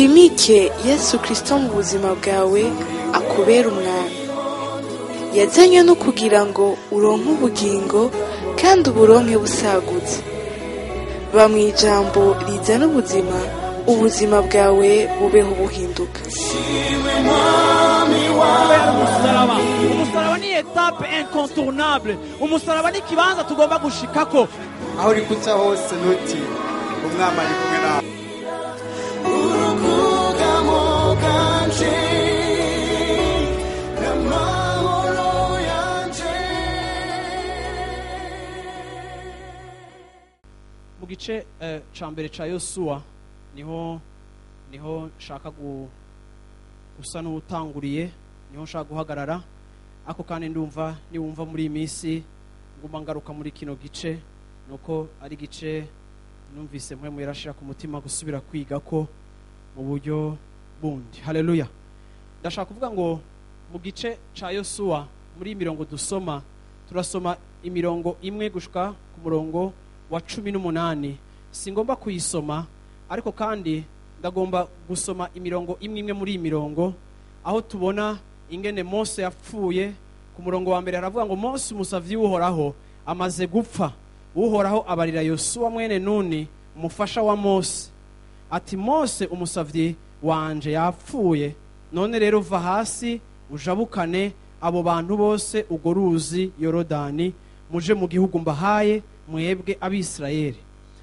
Wimike Yesu Kristo mu buzima bwawe, akubera umwami. Yazanywe no kugira ngo uronke ubugingo kandi uburonke busagutse. Ba mu ijambo rizana ubuzima, ubuzima bwawe bubeho buhinduka. Umusaraba, umusaraba ni étape incontournable. Umusaraba ni ikibanza tugomba gushikako. Aho uri kuca hose, ntutinye, Umwami ari kumwe nawe. Urukugamo bwanje n'amahoro yanje. Mu gice ca mbere ca Yosuwa niho nshaka gusa n'utanguriye, niho nshaka guhagarara. Ako kandi ndumva niwumva muri iyi minsi nguma ngaruka muri kino gice, nuko ari igice numvise Mpwemu yarashira ku mutima gusubira kwiga ko mu buryo bundi. Haleluya! Ndashaka kuvuga ngo mu gice ca Yosuwa, muri iyi mirongo dusoma, turasoma imirongo 1 gushika ku murongo wa 18. Singomba kuyisoma, ariko kandi ndagomba gusoma imirongo imwe imwe muri iyi mirongo, aho tubona ingene Mose yapfuye. Ku murongo wa mbere haravuga ngo: "Mose umusavyi w'Uhoraho amaze gupfa, Uhoraho abarira Yosuwa mwene Nuni, umufasha wa Mose, ati: Mose umusavyi wanje yapfuye. None rero va hasi, ujabukane abo bantu bose urwo ruzi Yorodani, muje mu gihugu mbahaye mwebwe Abisirayeli.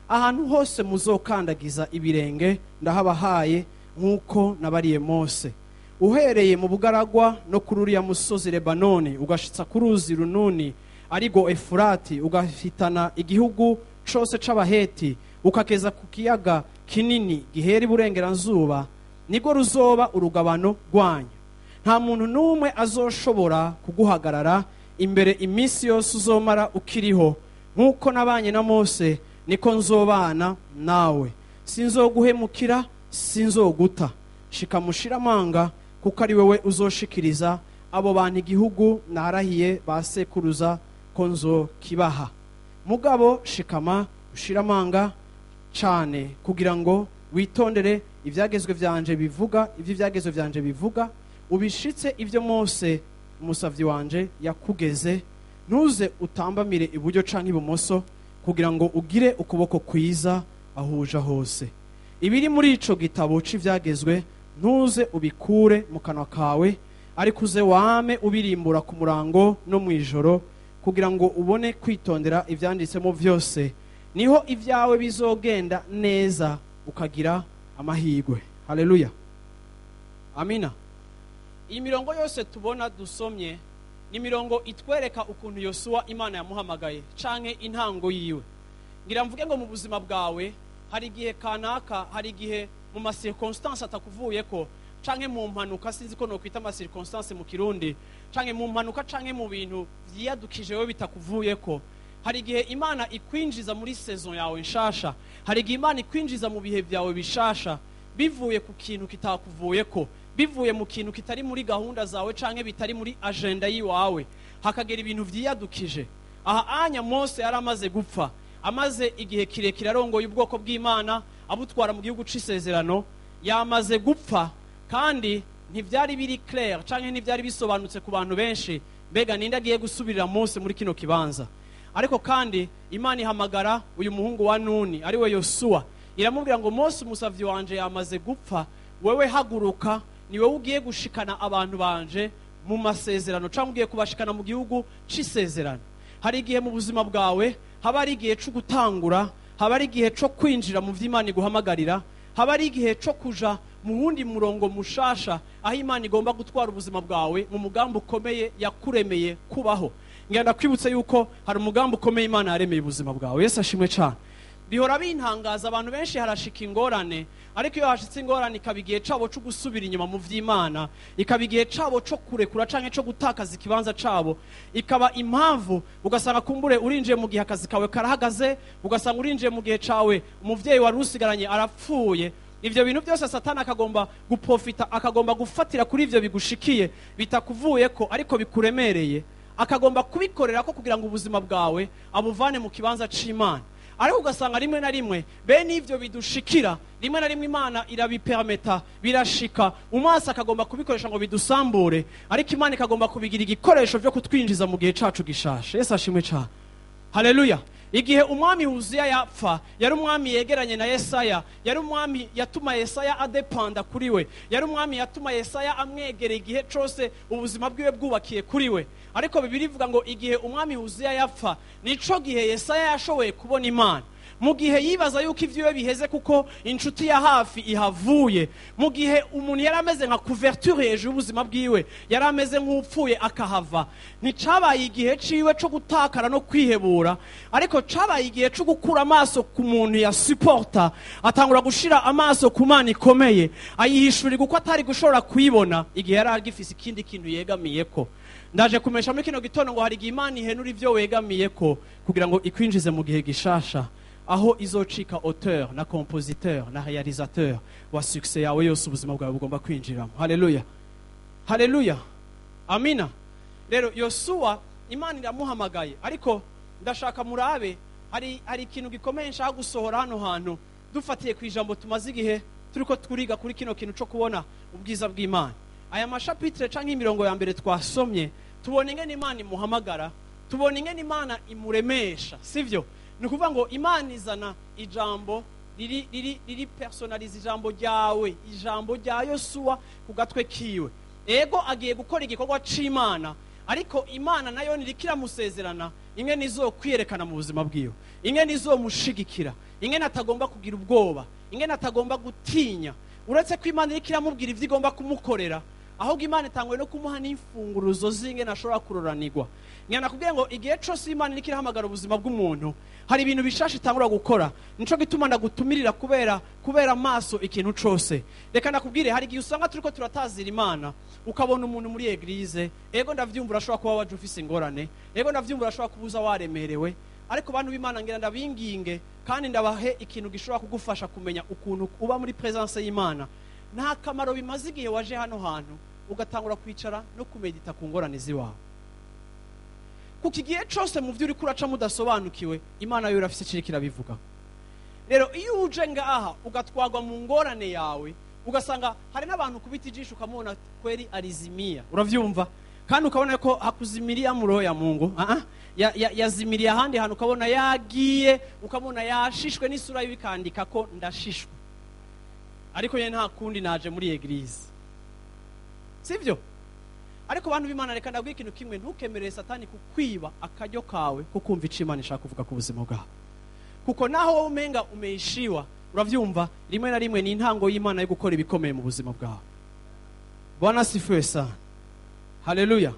Ahantu hose muzokandagiza ibirenge ndahabahaye, nk'uko nabariye Mose. Uhereye mu bugaragwa no kuri uriya musozi Lebanoni, ugashitsa ku ruzi rununi, arigo Efurati, ugahitana igihugu cose c'Abaheti, ukakeza ku kiyaga kinini gihera iburengeranzuba, nibwo ruzoba urugabano rwanyu. Nta muntu n'umwe azoshobora kuguhagarara imbere iminsi yose uzomara ukiriho. Nk'uko nabanye na Mose, niko nzobana nawe. Sinzoguhemukira, sinzoguta. Shika mushira amanga, kuko ari wewe uzoshikiriza abo bantu igihugu narahiye ba sekuruza ko nzokibaha. Mugabo shikama ushira amanga cane, kugira ngo witondere ivyagezwe vyanje bivuga, ivyo ivyagezwe vyanje bivuga, ubishitse ivyo Mose umusavyi wanje yakugeze. Ntuze utambamire iburyo canke ibumoso, kugira ngo ugire ukuboko kwiza ahuja hose. Ibiri muri ico gitabo c'ivyagezwe ntuze ubikure mu kanwa kawe, ariko uze wame ubirimbura ku murango no mu ijoro, kugira ngo ubone kwitondera ivyanditsemo vyose. Niho ibyawe bizogenda neza, ukagira amahirwe." Haleluya, amina. Iyi mirongo yose tubona dusomye ni imirongo itwereka ukuntu Yosuwa Imana yamuhamagaye canke intango yiwe. Ngira mvuge ngo mu buzima bwawe hari igihe kanaka, hari igihe mu ma circonstances atakuvuyeko, canke mu mpanuka, sinzi ko nokwita ama circonstances mu Kirundi, canke mu mpanuka, canke mu bintu vyiyadukije wewe bitakuvuyeko. Hari igihe Imana ikwinjiza muri saison yawe nshasha, hari igihe Imana ikwinjiza mu bihe byawe bishasha bivuye ku kintu kitakuvuyeko, bivuye mu kintu kitari muri gahunda zawe canke bitari muri agenda yiwawe, hakagera ibintu vyiyadukije. Aha anya Mose yari amaze gupfa, amaze igihe kirekire arongoye ubwoko bw'Imana, abutwara mu gihugu c'isezerano. Yamaze gupfa, kandi ntivyari biri clair canke ntivyari bisobanutse ku bantu benshi: mbega ninde agiye gusubirira Mose muri kino kibanza? Ariko kandi Imana ihamagara uyu muhungu wa Nuni, ariwe Yosuwa, iramubwira ngo: "Mose umusavyi wanje yamaze gupfa. Wewe haguruka, ni wowe ugiye gushikana abantu banje mu masezerano, cyangwa ugiye kubashikana mu gihugu c'isezerano." Hari igihe mu buzima bwawe haba ari igihe cyo gutangura, haba ari igihe cyo kwinjira mu vy'Imana iguhamagarira, haba ari igihe cyo kuja mu wundi murongo mushasha, aho Imana igomba gutwara ubuzima bwawe mu mugambi ukomeye yakuremeye kubaho. Ngenda kwibutsa yuko hari umugambi ukomeye Imana yaremeye ubuzima bwawe. Yesu ashimwe cyane. Bihora bintangaza, abantu benshi harashika ingorane, ariko iyo hashitse ingorane ikaba igihe cabo co gusubira inyuma mu vy'Imana, ikaba igihe cabo co kurekura canke co gutakaza ikibanza cabo, ikaba impamvu ugasanga kumbure urinjiye mu gihe akazi kawe karahagaze, ugasanga urinjiye mu gihe cawe umuvyeyi wari usigaranye arapfuye. Ivyo bintu byose Satani akagomba guprofita, akagomba gufatira kuri ivyo bigushikiye bitakuvuyeko ariko bikuremereye, akagomba kubikorera ko kugira ngo ubuzima bwawe abuvane mu kibanza c'Imana. Ariko ugasanga rimwe na rimwe bene ivyo bidushikira, rimwe na rimwe Imana irabipermeta birashika, umwasi akagomba kubikoresha ngo bidusambure, ariko Imana ikagomba kubigira igikoresho vyo kutwinjiza mu gihe cacu gishasha. Yesu ashimwe cane. Haleluya. Igihe umwami Uziya yapfa, yari umwami yegeranye na Yesaya, yari umwami yatuma Yesaya adepanda kuri we, yari umwami yatuma Yesaya amwegera igihe cose ubuzima bwiwe bwubakiye kuri we. Ariko Bibiliya ivuga ngo igihe umwami Uziya yapfa, nico gihe Yesaya yashoboye kubona Imana. Mu gihe yibaza yuko ivyiwe biheze kuko inshuti ya hafi ihavuye, mu gihe umuntu yari ameze nka couverture hejuru y'ubuzima bwiwe, yari ameze nk'upfuye akahava, nticabaye igihe ciwe co gutakara no kwihebura, ariko cabaye igihe co gukura amaso ku muntu ya supporta, atangura gushira amaso ku Mana ikomeye, ayihishurirwa uko atari gushobora kuyibona igihe yari agifise ikindi kintu yegamiyeko. Ndaje kumesha muri kino gitondo ngo hari igihe Imana ihenura ivyo wegamiyeko kugira ngo ikwinjize mu gihe gishasha, aho izocika auteur na compositeur na réalisateur wa succès yawe yose ubuzima bwawe bugomba kwinjiramo. Haleluya, haleluya, amina. Rero Yosuwa Imana iramuhamagaye, ariko ndashaka murabe hari ikintu gikomeye nshaka gusohora hano hantu, dufatiye ku ijambo tumaze igihe turiko turiga kuri kino kintu co kubona ubwiza bw'Imana. Aya mashapitre canke imirongo ya mbere twasomye, tubona ingene Imana imuhamagara, tubona ingene Imana imuremesha, sivyo? Ni ukuvuga ngo Imana izana ijambo riri personalize, ijambo ryawe, ijambo rya Yosuwa ku gatwe kiwe. Ego agiye gukora igikorwa c'Imana, ariko Imana nayo niriko iramusezerana ingene izokwiyerekana mu buzima bwiwe, ingene izomushigikira, ingene atagomba kugira ubwoba, ingene atagomba gutinya. Uretse ko Imana iriko iramubwira ivyo igomba kumukorera, ahubwo Imana itanguye no kumuha n'imfunguruzo z'ingene ashobora kuroranirwa. Ngena nakubwiye ngo igihe cose Imana iriko irahamagara ubuzima bw'umuntu, hari ibintu bishasha itangura gukora. Nico gituma ndagutumirira kubera amaso ikintu cose. Reka nakubwire, hari igihe usanga turiko turatazira Imana, ukabona umuntu muri eglise, ego ndavyumva urashobora kuba waje ufise ingorane, ego ndavyumva urashobora kubuza waremerewe, ariko bantu b'Imana ngira ndabinginge kandi ndabahe ikintu gishobora kugufasha kumenya ukuntu uba muri presence y'Imana. Nta kamaro bimaze igihe waje hano hantu ugatangura kwicara no kumedita ku ngorane ziwawe, kuko igihe cose mu vyo uriko uraca mudasobanukiwe, Imana yo irafise icyo iriko irabivuga. Rero iyo uje ngaha ugatwagwa mu ngorane yawe, ugasanga hari n'abantu kubita ijisho ukamubona kweri arizimia, uravyumva, kandi ukabona ko hakuzimiria mu roho ya Mungu, yazimiriye ahandi hantu, ukabona yagiye, ukabona yashishwe n'isura yiwe ikandika ko ndashishwe, ariko nyene nta kundi naje muri eglise, sivyo? Ariko bantu b'Imana, reka ndabwire ikintu kimwe, ntukemerere Satani kukwiba akaryo kawe ko kumva ico Imana ishaka kuvuga ku buzima bwawe, kuko naho wowe umenga umeishiwa, uravyumva, rimwe na rimwe ni intango y'Imana yo gukora ibikomeye mu buzima bwawe. Bwana asifiwe sana. Haleluya,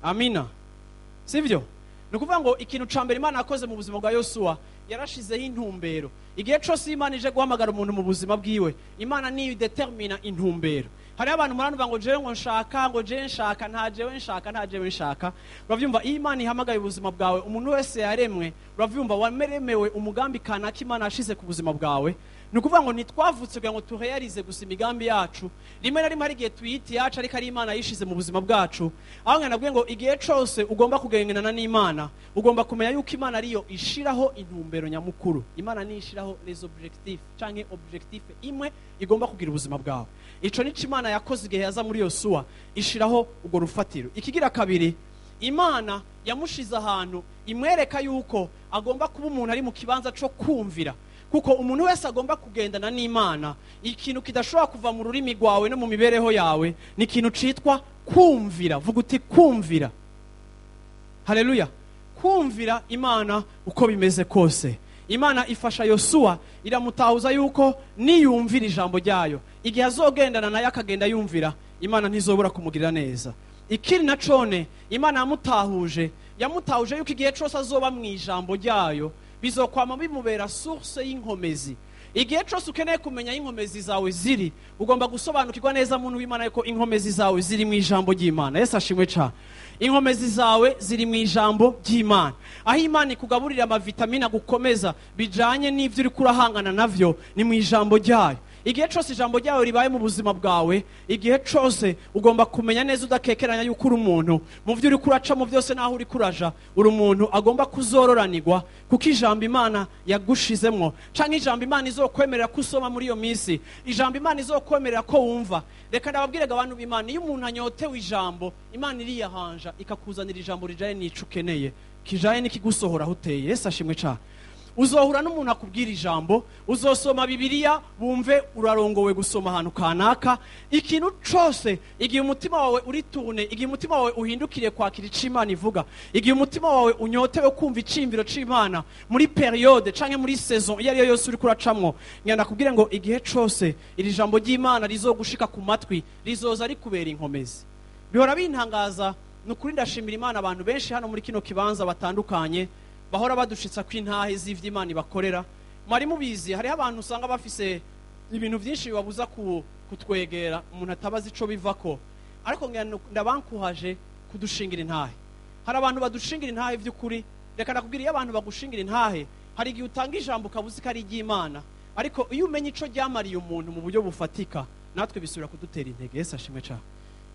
amina, sivyo? Ni ukuvuga ngo ikintu ca mbere Imana yakoze mu buzima bwa Yosuwa, yarashizeho intumbero. Igihe cose Imana ije guhamagara umuntu mu buzima bwiwe, Imana niyo idetermina intumbero. Hariho abantu muranuva ngo jewe ngo nshaka, ngo jewe nshaka, nta jewe nshaka, nta jewe nshaka. Uravyumva, iyo Imana ihamagaye ubuzima bwawe, umuntu wese yaremwe, uravyumva, wameremewe umugambi kanaka Imana yashize ku buzima bwawe. Ni ukuvuga ngo ntitwavutse kugira ngo turealize gusa imigambi yacu, rimwe na rimwe hari igihe tuyita iyacu ariko ari Imana yishize mu buzima bwacu. Aho nkana nabwiye ngo igihe cose ugomba kugengenana n'Imana, ugomba kumenya yuko Imana ariyo ishiraho intumbero nyamukuru. Imana niyo ishiraho les objectifs canke objectif imwe igomba kugira ubuzima bwawe. Ico nico Imana yakoze igihe yaza muri Yosuwa, ishiraho urwo rufatiro. Ikigira kabiri, Imana yamushize ahantu imwereka yuko agomba kuba umuntu ari mu kibanza co kumvira, kuko umuntu wese agomba kugendana n'Imana. Ikintu kidashobora kuva mu rurimi rwawe no mu mibereho yawe ni ikintu citwa kumvira. Vuga uti kumvira. Haleluya. Kumvira Imana uko bimeze kose. Imana ifasha Yosuwa, iramutahuza yuko niyumvira ijambo ryayo, igihe azogendana nayo akagenda yumvira, Imana ntizobura kumugirira neza. Ikindi na cone Imana yamutahuje yuko igihe cose azoba mu ijambo ryayo bizokwama bimubera source y'inkomezi. Igihe cose ukeneye kumenya inkomezi zawe ziri, ugomba gusobanukirwa neza muntu w'Imana yuko inkomezi zawe ziri mu ijambo ry'Imana. Yesu ashimwe cyane. Inkomezi zawe ziri mu ijambo ry'Imana, aho Imana ikugaburira amavitamine agukomeza bijanye n'ivyo uriko urahangana navyo, ni mu ijambo ryayo. Igihe cose ijambo ryawe ribaye mu buzima bwawe, igihe cose ugomba kumenya neza udakekeranya yuko uri umuntu mu byo uri kuracamo byose, naho uri kuraja, uri umuntu agomba kuzororanirwa, kuko ijambo Imana yagushizemwo, canke ijambo Imana izokwemerera ko usoma muri iyo minsi, ijambo Imana izokwemerera ko wumva. Reka ndababwire abantu b'Imana, iyo umuntu anyotewe ijambo, Imana iriyahanja ikakuzanira ijambo rijaye n'ico ukeneye, kijaye n'ikigusohora aho uteye. Yesu ashimwe cane. Uzohura n'umuntu akubwira ijambo, uzosoma Bibiliya bumve urarongowe gusoma ahantu kanaka. Ikintu cose, igihe umutima wawe uritune, igihe umutima wawe uhindukiriye kwakira ico Imana ivuga, igihe umutima wawe unyotewe kumva iciyumviro c'Imana muri période canke muri saison iyo ariyo yose uriko uracamwo, ngenda kubwira ngo igihe cose iri jambo ry'Imana rizogushika ku matwi, rizoza rikubera inkomezi. Bihora bintangaza, ni ukuri ndashimira Imana, abantu benshi hano muri kino kibanza batandukanye bahora badushitsa ko intahe z'ivyo Imana ibakorera. Mwari mubizi, hariho abantu usanga bafise ibintu byinshi bibabuza kutwegera, umuntu atabazi ico bivako, ariko ndabankuhaje kudushingira intahe. Hari abantu badushingira intahe vy'ukuri. Reka ndakubwira, iyo abantu bagushingira intahe, hari igihe utanga ijambo ukabuzi ko ari iry'Imana, ariko iyo umenye ico ryamariye umuntu mu buryo bufatika, natwe bisubira kudutera intege. Yesu ashimwe cane,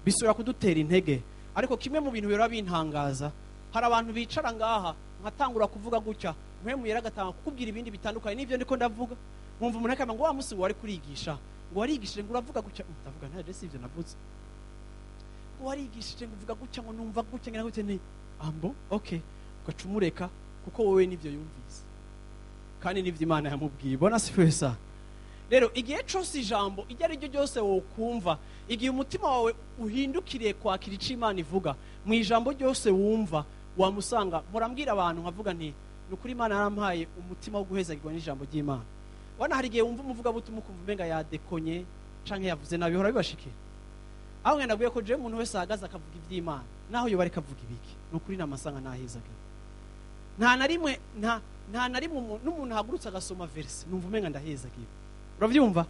bisubira kudutera intege. Ariko kimwe mu bintu bihora bintangaza, hari abantu bicara ngaha nkatangura kuvuga gutya, mpemu yera agatanga kukubwira ibindi bitandukanye n'ivyo ndiko ndavuga, nkumva umuntu akamba ngo wa musi wari kurigisha, ngo warigishije ngo uravuga gutya. Ndavuga nta je sivyo navuze, ngo warigishije ngo uvuga gutya, ngo numva gutya, ngira gutya, ni ambo okay, ugacumureka kuko wowe nivyo yumvise kandi nivyo Imana yamubwiye. Bona sifesa. Rero igihe cose ijambo iryo ari ryo ryose wokumva, igihe umutima wawe uhindukiriye kwakira ico Imana ivuga mu ijambo ryose wumva, wamusanga. Murambwira abantu nkavuga nti nukuri Imana yarampaye umutima wo guhezagirwa n'ijambo ry'Imana. Wana hari igihe wumva umuvuga butumwa ukumva umenga yadekonye canke yavuze nabi, bihora bibashikira. Aho ngenda guye ko je umuntu wese ahagaze akavuga ivy'Imana, naho yoba ariko avuga ibiki, nukuri namasanga nahezagira. Nta na rimwe, nta na rimwe n'umuntu ahagurutse agasoma verse numva umenga ndahezagira. Uravyumva?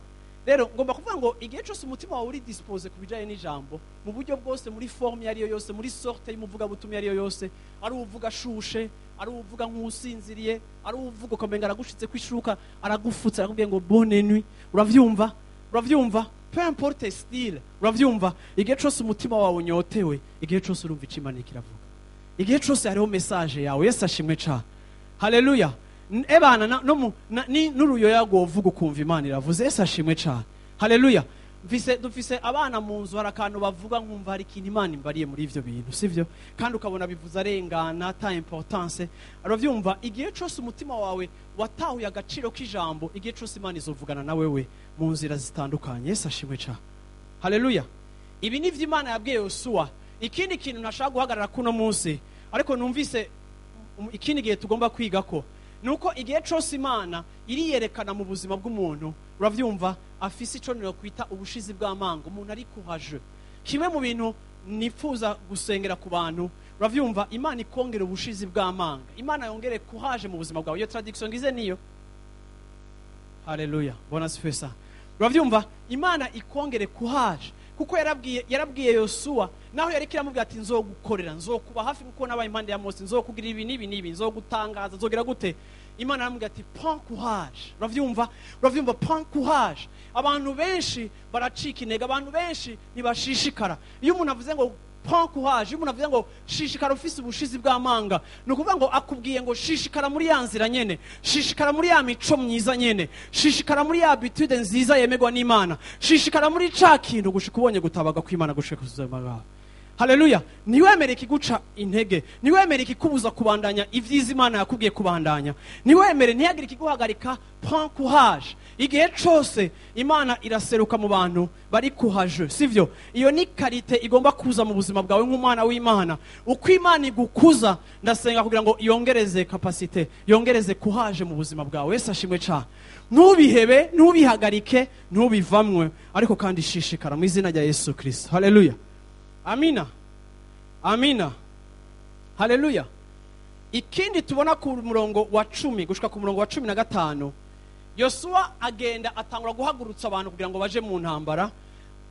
Rero ngomba kuvuga ngo igihe cyose umutima wawe uri disposé ku bijanye n'ijambo mu buryo bwose, muri forme ariyo yose, muri sorte y'umuvuga butumwa ariyo yose, ari uvuga ashushe, ari uvuga nk'usinziriye, ari uvuga ukamenga aragushitse kwishuka, aragufutse, arakubwiye ngo bonne nuit. Uravyumva? Uravyumva? Peu importe style, uravyumva? Igihe cyose umutima wawe unyotewe, igihe cyose urumva icyo Imana kiravuga, igihe cyose hariho message yawe. Yesu ashimwe cane, haleluya. Ebana no mu ni n'uruyoya rwovuga ukumva Imana iravuze. Yesu ashimwe cane, haleluya. Mfise, dufise abana mu nzu, hari akantu bavuga nkumva hari ikintu Imana imbariye muri ivyo bintu, sivyo? Kandi ukabona bivuze arengana ata importance. Uravyumva? Igihe cyose umutima wawe watahuye agaciro k'ijambo, igihe cyose Imana izovugana na wewe mu nzira zitandukanye. Yesu ashimwe cane, haleluya. Ibi ni ivyo Imana yabwiye Yosuwa. Ikindi kintu ntashaka guhagarara kuno munsi, ariko numvise ikindi gihe tugomba kwiga ko nuko igihe cyose Imana iriyerekana mu buzima bw'umuntu, uravyumva, afise ico kwita ubushizi bw'amanga, umuntu ari courageux. Kimwe mu bintu nifuza gusengera ku bantu, uravyumva, Imana ikongera ubushizi bw'amanga, Imana yongere courage mu buzima bwawe. Iyo traduction ngize niyo. Haleluya, bona sifesa. Uravyumva? Imana ikongere courage, kuko yarabwiye Yosuwa, naho yari kiramubwira ati nzogukorera, nzokuba hafi nkuko nabaye impande ya Mose, nzokugira ibi n'ibi n'ibi, nzogutangaza, nzogira gute. Imana aramubwira ati prends courage. Uravyumva? Uravyumva? Prends courage. Abantu benshi baracika intege, abantu benshi ntibashishikara. Iyo umuntu avuze ngo prends courage, iyo umuntu avuze ngo shishikara ufise ubushizi bw'amanga, ni ukuvuga ngo akubwiye ngo shishikara muri ya nzira nyene, shishikara muri ya mico myiza nyene, shishikara muri ya habitude nziza yemerwa n'Imana, shishikara muri ca kintu gushika ubonye gutabaga kw'Imana gushika kuzima bwawe. Haleluya. Ntiwemere ikiguca intege, ntiwemere ikikubuza kubandanya ibyiza Imana yakubwiye kubandanya, ntiwemere, ntihagire ikiguhagarika. Prends courage. Igihe cose Imana iraseruka mu bantu bari courageux, sivyo? Iyo ni qualité igomba kuza mu buzima bwawe nk'umwana w'Imana. Uko Imana igukuza, ndasenga kugira ngo yongereze capacité, yongereze courage mu buzima bwawe. Yesu ashimwe cane. Ntubihebe, ntubihagarike, ntubivamwe, ariko kandi shishikara mu izina rya Yesu Kristo. Haleluya, amina, amina, haleluya. Ikindi tubona ku murongo wa 10 gushika ku murongo wa 15, Yosuwa agenda atangura guhagurutsa abantu kugira ngo baje mu ntambara.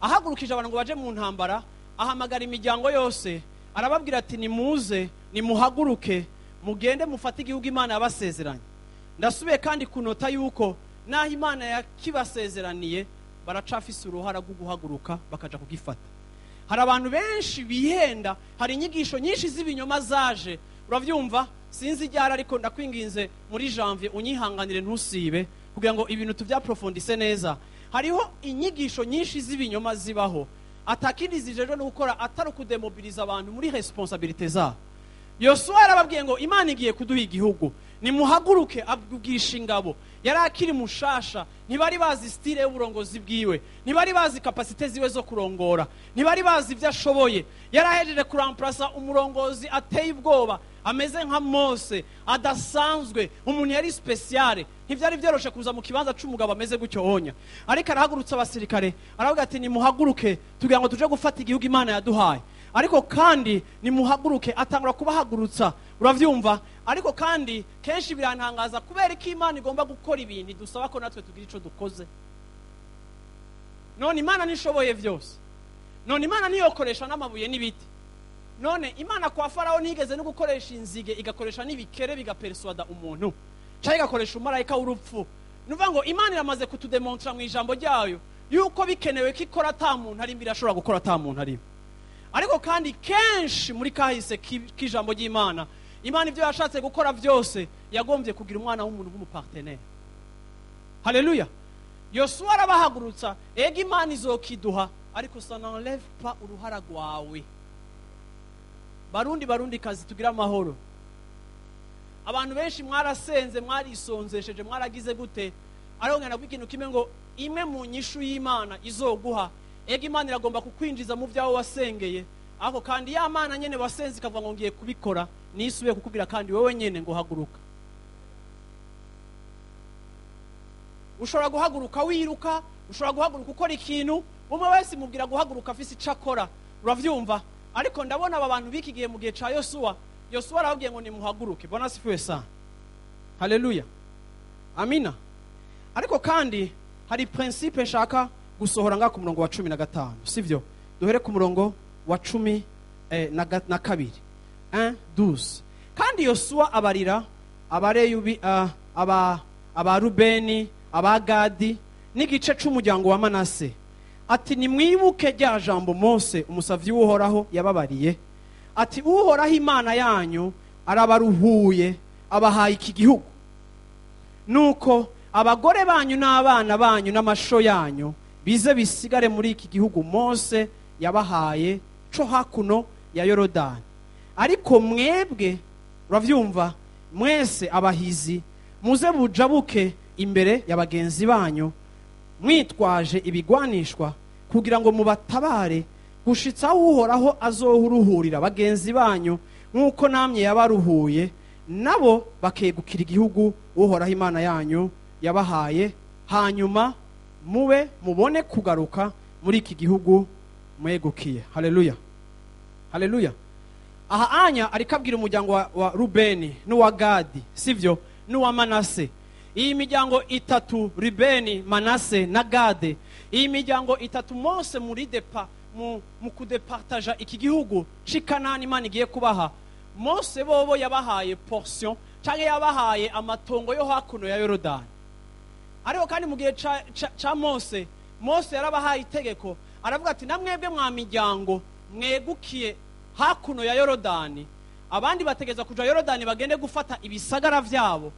Ahagurukije abantu ngo baje mu ntambara, ahamagara imiryango yose, arababwira ati nimuze, nimuhaguruke, mugende mufate igihugu Imana yabasezeranye. Ndasubiye kandi kunota yuko naho Imana yakibasezeraniye Baracafise uruhara rwo guhaguruka bakaja kugifata. Hari abantu benshi bihenda, hari inyigisho nyinshi z'ibinyoma zaje, uravyumva? Sinzi iryari, ariko ndakwinginze muri janvier unyihanganire ntusibe, kugira ngo ibintu tuvyaprofondise neza. Hariho inyigisho nyinshi z'ibinyoma zibaho, atakindi zijejwe no gukora atari ukudemobiliza abantu muri responsabilité zabo. Yosuwa yarababwiye ngo Imana igiye kuduha igihugu, nimuhaguruke. Abwigisha ingabo, yari akiri mushasha, ntibari bazi style y'uburongozi bwiwe, ntibari bazi capacités ziwe zo kurongora, ntibari bazi ibyo ashoboye. Yari ahejeje kuramplasa umurongozi ateye ubwoba ameze nka Mose, adasanzwe, umuntu yari spéciale. Ntibyari byoroshe kuza mu kibanza c'umugabo ameze gutyo onya, ariko arahagurutsa abasirikare, aravuga ati: "Nimuhaguruke tugira ngo tuje gufata igihugu Imana yaduhaye, ariko kandi nimuhaguruke." Atangura kubahagurutsa, uravyumva? Ariko kandi kenshi birantangaza kubera ko Imana igomba gukora ibintu idusaba ko natwe tugira ico dukoze. None Imana nishoboye vyose? None Imana niyokoresha n'amabuye n'ibiti? None Imana kwa Farawo ntigeze no gukoresha inzige, igakoresha n'ibikere bigapersuada umuntu, cyangwa igakoresha umumarayika w'urupfu? Ni ukuvuga ngo Imana iramaze kutudemontra mu ijambo ryayo yuko bikenewe ko ikora ata muntu arimo, irashobora gukora ata muntu arimo. Ariko kandi kenshi muri kahise k'ijambo ry'Imana, Imana ibyo yashatse gukora byose yagombye kugira umwana w'umuntu nk'umupartenaire. Haleluya! Yosuwa arabahagurutsa. Ega Imana izokiduha, ariko ça n'enlève pas uruhara rwawe. Barundi, Barundi kazi, tugira amahoro. Abantu benshi mwarasenze, mwarisonzesheje, mwaragize gute, ariko ngana ikintu kimwe ngo imwe mu nyishu y'Imana izoguha, ega Imana iragomba kukwinjiza mu byawe wasengeye, ariko kandi ya Mana nyene wasenze ikavuga ngo ngiye kubikora, nisubiye kukubwira kandi wowe nyene ngo haguruka. Ushobora guhaguruka wiruka, ushobora guhaguruka ukora ikintu. Umwe wese mubwira guhaguruka afise ico akora, uravyumva? Ariko ndabona aba bantu b'iki gihe, mu gihe ca Yosuwa, Yosuwa arababwiye ngo nimuhaguruke. Bwana asifiwe sana. Haleluya, amina. Ariko kandi hari principe nshaka gusohora ngaha ku murongo wa 15, sivyo? Duhere ku murongo wa cumi na kabiri, 1 12. Kandi Yosuwa abarira Abareyubi, aba Rubeni, Abagadi n'igice c'umuryango wa Manase ati: "Nimwibuke rya jambo Mose umusavyi w'Uhoraho yababariye ati: 'Uhoraho Imana yanyu arabaruhuye, abahaye iki gihugu. Nuko abagore banyu n'abana banyu n'amasho yanyu bize bisigare muri iki gihugu Mose yabahaye co hakuno ya Yorodani. Ariko mwebwe," uravyumva, "mwese abahizi muze bujabuke imbere ya bagenzi banyu mwitwaje ibigwanishwa kugira ngo mubatabare gushitsa aho Uhoraho azohuruhurira bagenzi banyu nk'uko namye yabaruhuye, nabo bakegukira igihugu Uhoraho Imana yanyu yabahaye. Hanyuma mube mubone kugaruka muri iki gihugu mwegukiye." Haleluya, haleluya. Aha anya ariko abwira umuryango wa Rubeni n'uwa Gadi, sivyo, n'uwa Manase. Iyi miryango itatu, Rubeni, Manase na Gade, iyi miryango itatu Mose muri depa mu kudepartaja iki gihugu c'i Kanani Imana igiye kubaha, Mose bobo yabahaye portion cyangwa yabahaye amatongo yo hakuno ya Yorodani. Ariko kandi mu gihe ca Mose, Mose yarabahaye itegeko, aravuga ati: "Namwebwe mwa miryango mwegukiye hakuno ya Yorodani, abandi bategeza kuja Yorodani bagende gufata ibisagara vyabo,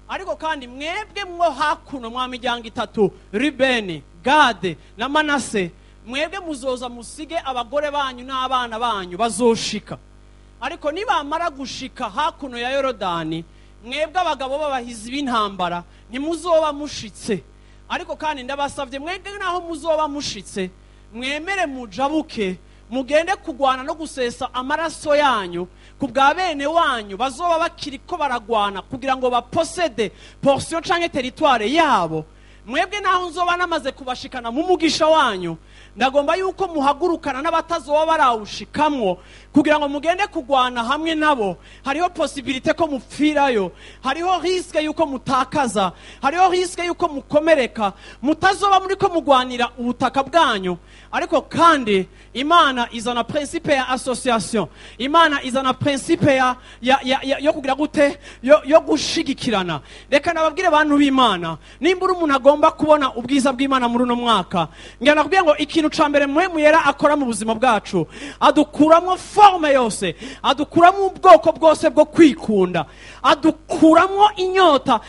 ariko kandi mwebwe mwo hakuno, mwa miryango itatu, Rubeni, Gade na Manase, mwebwe muzoza musige abagore banyu n'abana banyu bazoshika. Ariko nibamara gushika hakuno ya Yorodani, mwebwe abagabo b'abahizi b'intambara ntimuzoba mushitse. Ariko kandi ndabasavye, mwebwe naho muzoba mushitse, mwemere mujabuke mugende kugwana no gusesa amaraso yanyu ku bwa bene wanyu bazoba bakiriko baragwana kugira ngo baposede portion canke territoire yabo. Mwebwe naho nzoba namaze kubashikana mu mugisha wanyu, ndagomba yuko muhagurukana n'abatazoba barawushikamwo kugira ngo mugende kugwana hamwe nabo. Hariho possibilité ko mupfirayo, hariho risque yuko mutakaza, hariho risque yuko mukomereka, mutazoba muriko mugwanira ubutaka bwanyu." Ariko kandi Imana izana principe ya association, Imana izana principe ya yo kugira gute, yo gushigikirana. Reka nababwire, bantu b'Imana, nimba uri umuntu agomba ugomba kubona ubwiza bw'Imana muri uno mwaka, ngira nakubwiye ngo ikintu ca mbere Mpwemu Yera akora mu buzima bwacu, adukuramwo forme yose, adukuramwo ubwoko bwose bwo kwikunda, adukuramwo inyota,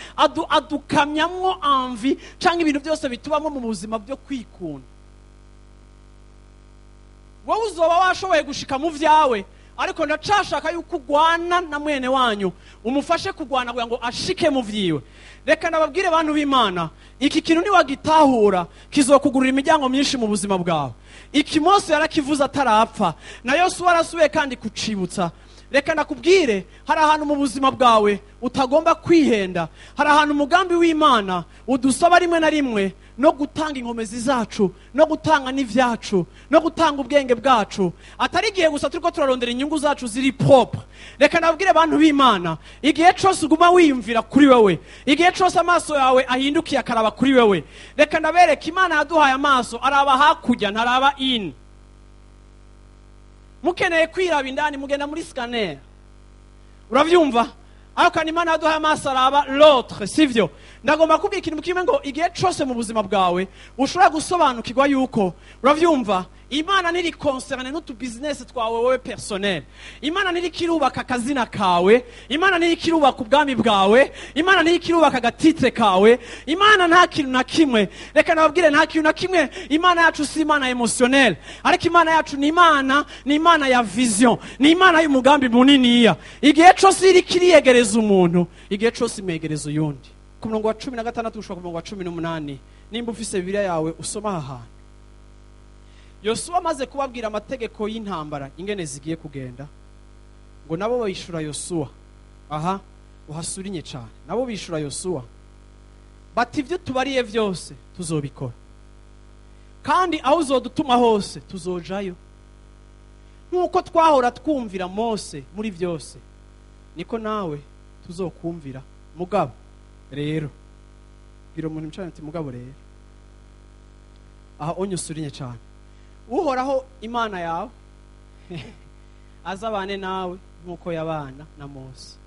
adukamyamwo envie canke ibintu byose bitubamwo mu buzima byo kwikunda. Wowe uzoba washoboye gushika mu vyawe, ariko ndacashaka yuko ugwana na mwene wanyu, umufashe kugwana kugira ngo ashike mu vyiwe. Reka nababwire bantu b'Imana, iki kintu niwagitahura kizokugurira imiryango myinshi mu buzima bwawe. Iki Mose yarakivuze atarapfa, na Yosuwa arasubiye kandi kucibutsa. Reka nakubwire, hari ahantu mu buzima bwawe utagomba kwihenda, hari ahantu umugambi w'Imana udusaba rimwe na rimwe no gutanga inkomezi zacu, no gutanga n'ivyacu, no gutanga ubwenge bwacu, atari igihe gusa turiko turarondera inyungu zacu ziri propre. Reka nabwire abantu b'Imana, igihe cose uguma wiyumvira kuri wewe, igihe cose amaso yawe ahindukiye akaraba kuri wewe, reka ndabereke Imana yaduhaye amaso araba hakurya, ntaraba in. Mukeneye kwiraba indani mugenda muri scanner, uravyumva? Ariko kandi Imana yaduhaye amaso araba l'autre, sivyo? Ndagomba kubwira ikintu kimwe ngo igihe cose mu buzima bwawe ushobora gusobanukirwa yuko, uravyumva, Imana ntiri concerne n'utu business twawe wowe personnel. Imana ntiri kirubaka akazina kawe, Imana ntiri kirubaka ubwami bwawe, Imana ntiri kirubaka agatitre kawe. Imana nta kintu na kimwe, reka nababwire, nta kintu na kimwe. Imana yacu si Imana emotionnel, ariko Imana yacu ni Imana, ni Imana ya vision, ni Imana y'umugambi muniniya. Igihe cose iri kiriyegereza umuntu, igihe cose imwegereza uyundi. Ku murongo wa 16 gushika ku murongo wa 18, nimba ufise Bibiliya yawe usoma aha hantu. Yosuwa amaze kubabwira amategeko y'intambara ingene zigiye kugenda, ngo nabo bishura Yosuwa. Aha uhasurinye cyane, nabo bishura Yosuwa bati ibyo tubariye byose tuzobikora, kandi aho uzodutuma hose tuzojayo, nkuko twahora twumvira Mose muri byose niko nawe tuzokumvira. Mugabo rero, bwira umuntu mcane ati mugabo rero, aha onyusurinye cyane, Uhoraho Imana yawe azabane nawe nkuko yabana na Mose.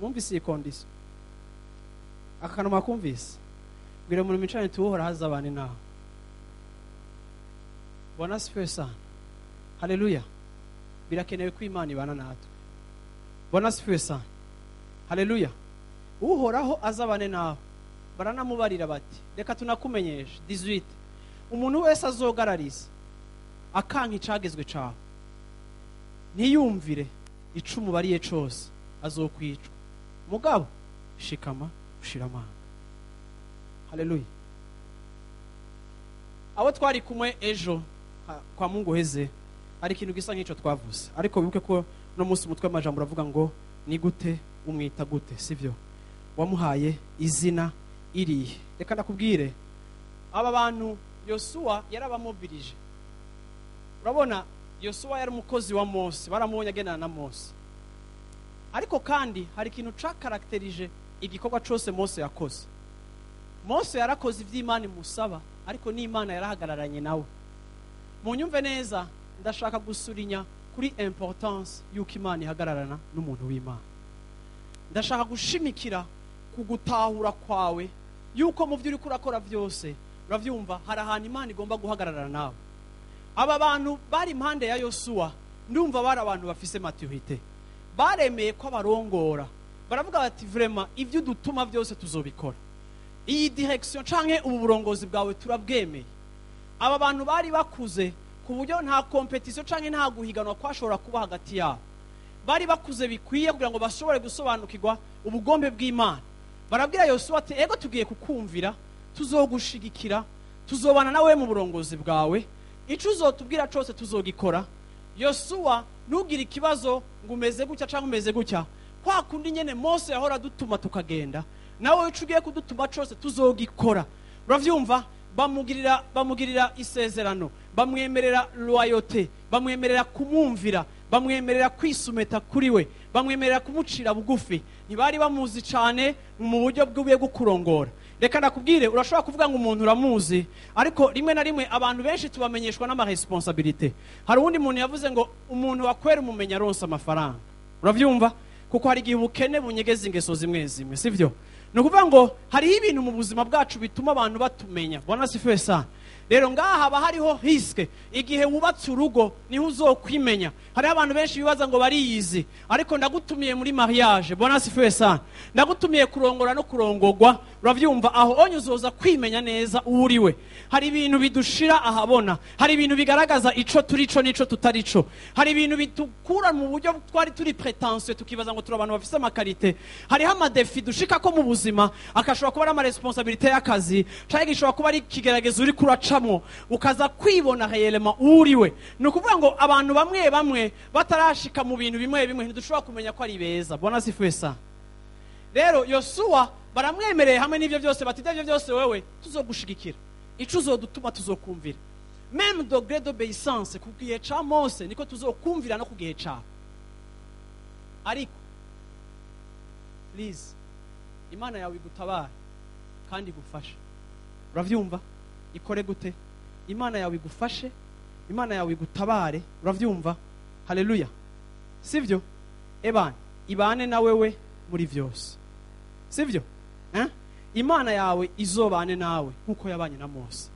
Mwumvise iyi condition? Akantu makumvise? Bwira umuntu mcane ati Uhoraho azabane nawe. Bwana asifiwe sana. Haleluya. Birakenewe ko Imana ibana natwe. Bwana asifiwe sana. Haleluya. Uhoraho azabane nawe. Baranamubarira bati reka tunakumenyeshe 18, umuntu wese azogarariza akanka icagezwe cawe, ntiyumvire icumu bariye cose, azokwicwa. Mugabo shikama ushira amanga. Haleluya. Abo twari kumwe ejo kwa Mungu heze, hari ikintu gisa nk'ico twavuze, ariko wibuke ko no munsi umutwe w'amajambo uravuga ngo ni gute umwita gute, sivyo? Wamuhaye izina irihe? Reka ndakubwire, aba bantu Yosuwa yarabamobilije. Urabona, Yosuwa yari umukozi wa Mose, baramubonye agendana na Mose. Ariko kandi hari ikintu cakarakterije igikorwa cose Mose yakoze. Mose yarakoze ivy'Imana imusaba, ariko n'Imana yarahagararanye nawe. Munyumve neza, ndashaka gusurinya kuri importance y'uko Imana ihagararana n'umuntu w'Imana. Ndashaka gushimikira ku gutahura kwawe yuko mu byo uriko urakora byose, uravyumva, hari ahantu Imana igomba guhagararana nawe. Aba bantu bari impande ya Yosuwa, ndumva bari abantu bafise maturité, baremeye ko abarongora, baravuga bati vraiment ivyo dutuma byose tuzobikora, iyi direction canke ubu burongozi bwawe turabwemeye. Aba bantu bari bakuze ku buryo nta competition canke nta guhiganwa kwashobora kuba hagati yabo. Bari bakuze bikwiye kugira ngo bashobore gusobanukirwa ubugombe bw'Imana. Barabwira Yosuwa ati ego tugiye kukumvira, tuzogushigikira, tuzobana nawe mu burongozi bwawe, ico uzotubwira cose tuzogikora. Yosuwa ntugire ikibazo ngo umeze gutya canke umeze gutya, kwa kundi nyene Mose yahora dutuma tukagenda, nawe ico ugiye kudutuma cose tuzogikora. Uravyumva? Bamugirira isezerano, bamwemerera loyauté, bamwemerera kumwumvira, bamwemerera kwisumeta kuri we, bamwemerera kumucira bugufi. Ntibari bamuzi cane mu buryo bw'ubuye bwo kurongora. Reka ndakubwire, urashobora kuvuga ngo umuntu uramuzi, ariko rimwe na rimwe abantu benshi tubamenyeshwa n'ama responsabilité. Hari uwundi muntu yavuze ngo umuntu wakwera umumenya aronsa amafaranga. Uravyumva? Kuko hari igihe ubukene bunyegeza ingeso zimwe zimwe, sivyo? Ni ukuvuga ngo hariho ibintu mu buzima bwacu bituma abantu batumenya. Bwana asifiwe sana. Rero ngaha haba hariho risque. Igihe wubatse urugo niho uzokwimenya. Hariho abantu benshi bibaza ngo bariyizi, ariko ndagutumiye muri mariage. Bwana asifiwe sana. Ndagutumiye kurongora no kurongogwa. Uravyumva, aho onye uzoza kwimenya neza uwo uriwe. Hari ibintu bidushira ahabona, hari ibintu bigaragaza ico turi co n'ico tutari co, hari ibintu bitukura mu buryo twari turi prétentieux tukibaza ngo turi abantu bafise ama qualités. Hariho ama défis dushika ko mu buzima, akashobora kuba ari ama responsabilités y'akazi, canke gishobora kuba ari ikigeragezo uriko uracamwo, ukaza kwibona réellement uwo uriwe. Ni ukuvuga ngo abantu bamwe bamwe batarashika mu bintu bimwe bimwe ntidushobora kumenya ko ari beza. Bwana asifiwe sana. Rero Yosuwa baramwemereye hamwe n'ivyo byose, bati ibyo byose wewe tuzogushigikira, ico uzodutuma tuzokumvira. Même degré d'obéissance ku gihe ca Mose niko tuzokumvira no ku gihe cawe. Ariko please, Imana yawe igutabare kandi igufashe. Uravyumva? Ikore gute? Imana yawe igufashe, Imana yawe igutabare. Uravyumva? Haleluya. Sivyo? Ebana ibane na wewe muri vyose, sivyo? Eh? Imana yawe izobane nawe nkuko yabanye na Mose.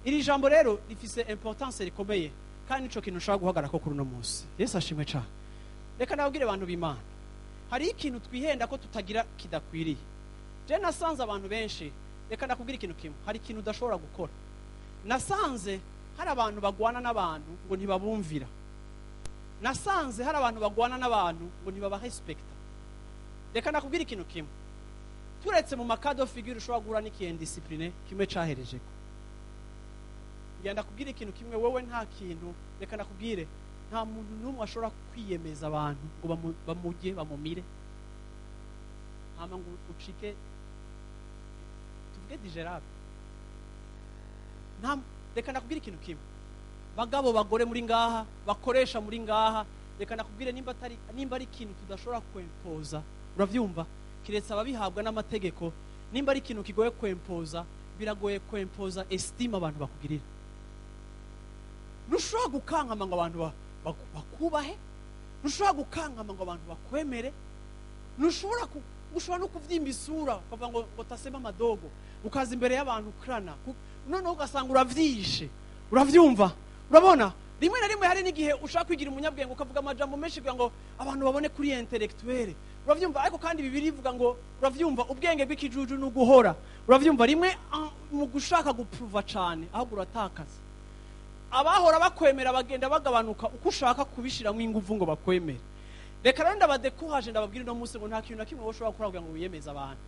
Iri jambo rero rifise importance rikomeye, kandi nico kintu ushobora guhagarara ko kuri uno munsi. Yesu ashimwe cyane. Reka nabwire abantu b'Imana, hari ikintu twihenda ko tutagira kidakwiriye. Je nasanze abantu benshi, reka ndakubwira ikintu kimwe, hari ikintu udashobora gukora. Nasanze hari abantu bagwana n'abantu ngo ntibabumvira. Nasanze hari abantu bagwana n'abantu ngo ntibabarespekta. Reka ndakubwira ikintu kimwe, turetse mu ma cas de figure ushobora guhura n'iki indiscipline kimwe caherejeko. Ngenda kubwira ikintu kimwe, wowe nta kintu, reka ndakubwire, nta muntu n'umwe ashobora kwiyemeza abantu ngo bamujye bamumire, hama ngo ucike tuvuge digérable. Nta, reka ndakubwira ikintu kimwe, bagabo, bagore muri ngaha, bakoresha muri ngaha, reka ndakubwire, nimba atari, nimba ari ikintu tudashobora kwempoza, uravyumva, kiretse ababihabwa n'amategeko, nimba ari ikintu kigoye kwempoza, biragoye kwempoza estime abantu bakugirira. Ntushobora gukankama ngo abantu bakubahe, ntushobora gukankama ngo abantu bakwemere, ntushobora ushobora no kuvyimba isura ukavuga ngo tasema madogo, ukaza imbere y'abantu ukrana, noneho ugasanga uravyishe. Uravyumva? Urabona, rimwe na rimwe hari n'igihe ushaka kwigira umunyabwenge, ukavuga amajambo menshi kugira ngo abantu babone kuri intellectuel. Uravyumva? Ariko kandi Bibiliya ivuga ngo, uravyumva, ubwenge bw'ikijuju ni uguhora. Uravyumva? Rimwe mu gushaka gupruva cane, ahubwo uratakaza. Abahora bakwemera bagenda bagabanuka uko ushaka kubishiramo inguvu ngo bakwemere. Reka rero ndabadekuhaje, ndababwira uno munsi ngo nta kintu na kimwe wowe ushobora gukora kugira ngo wiyemeze abantu.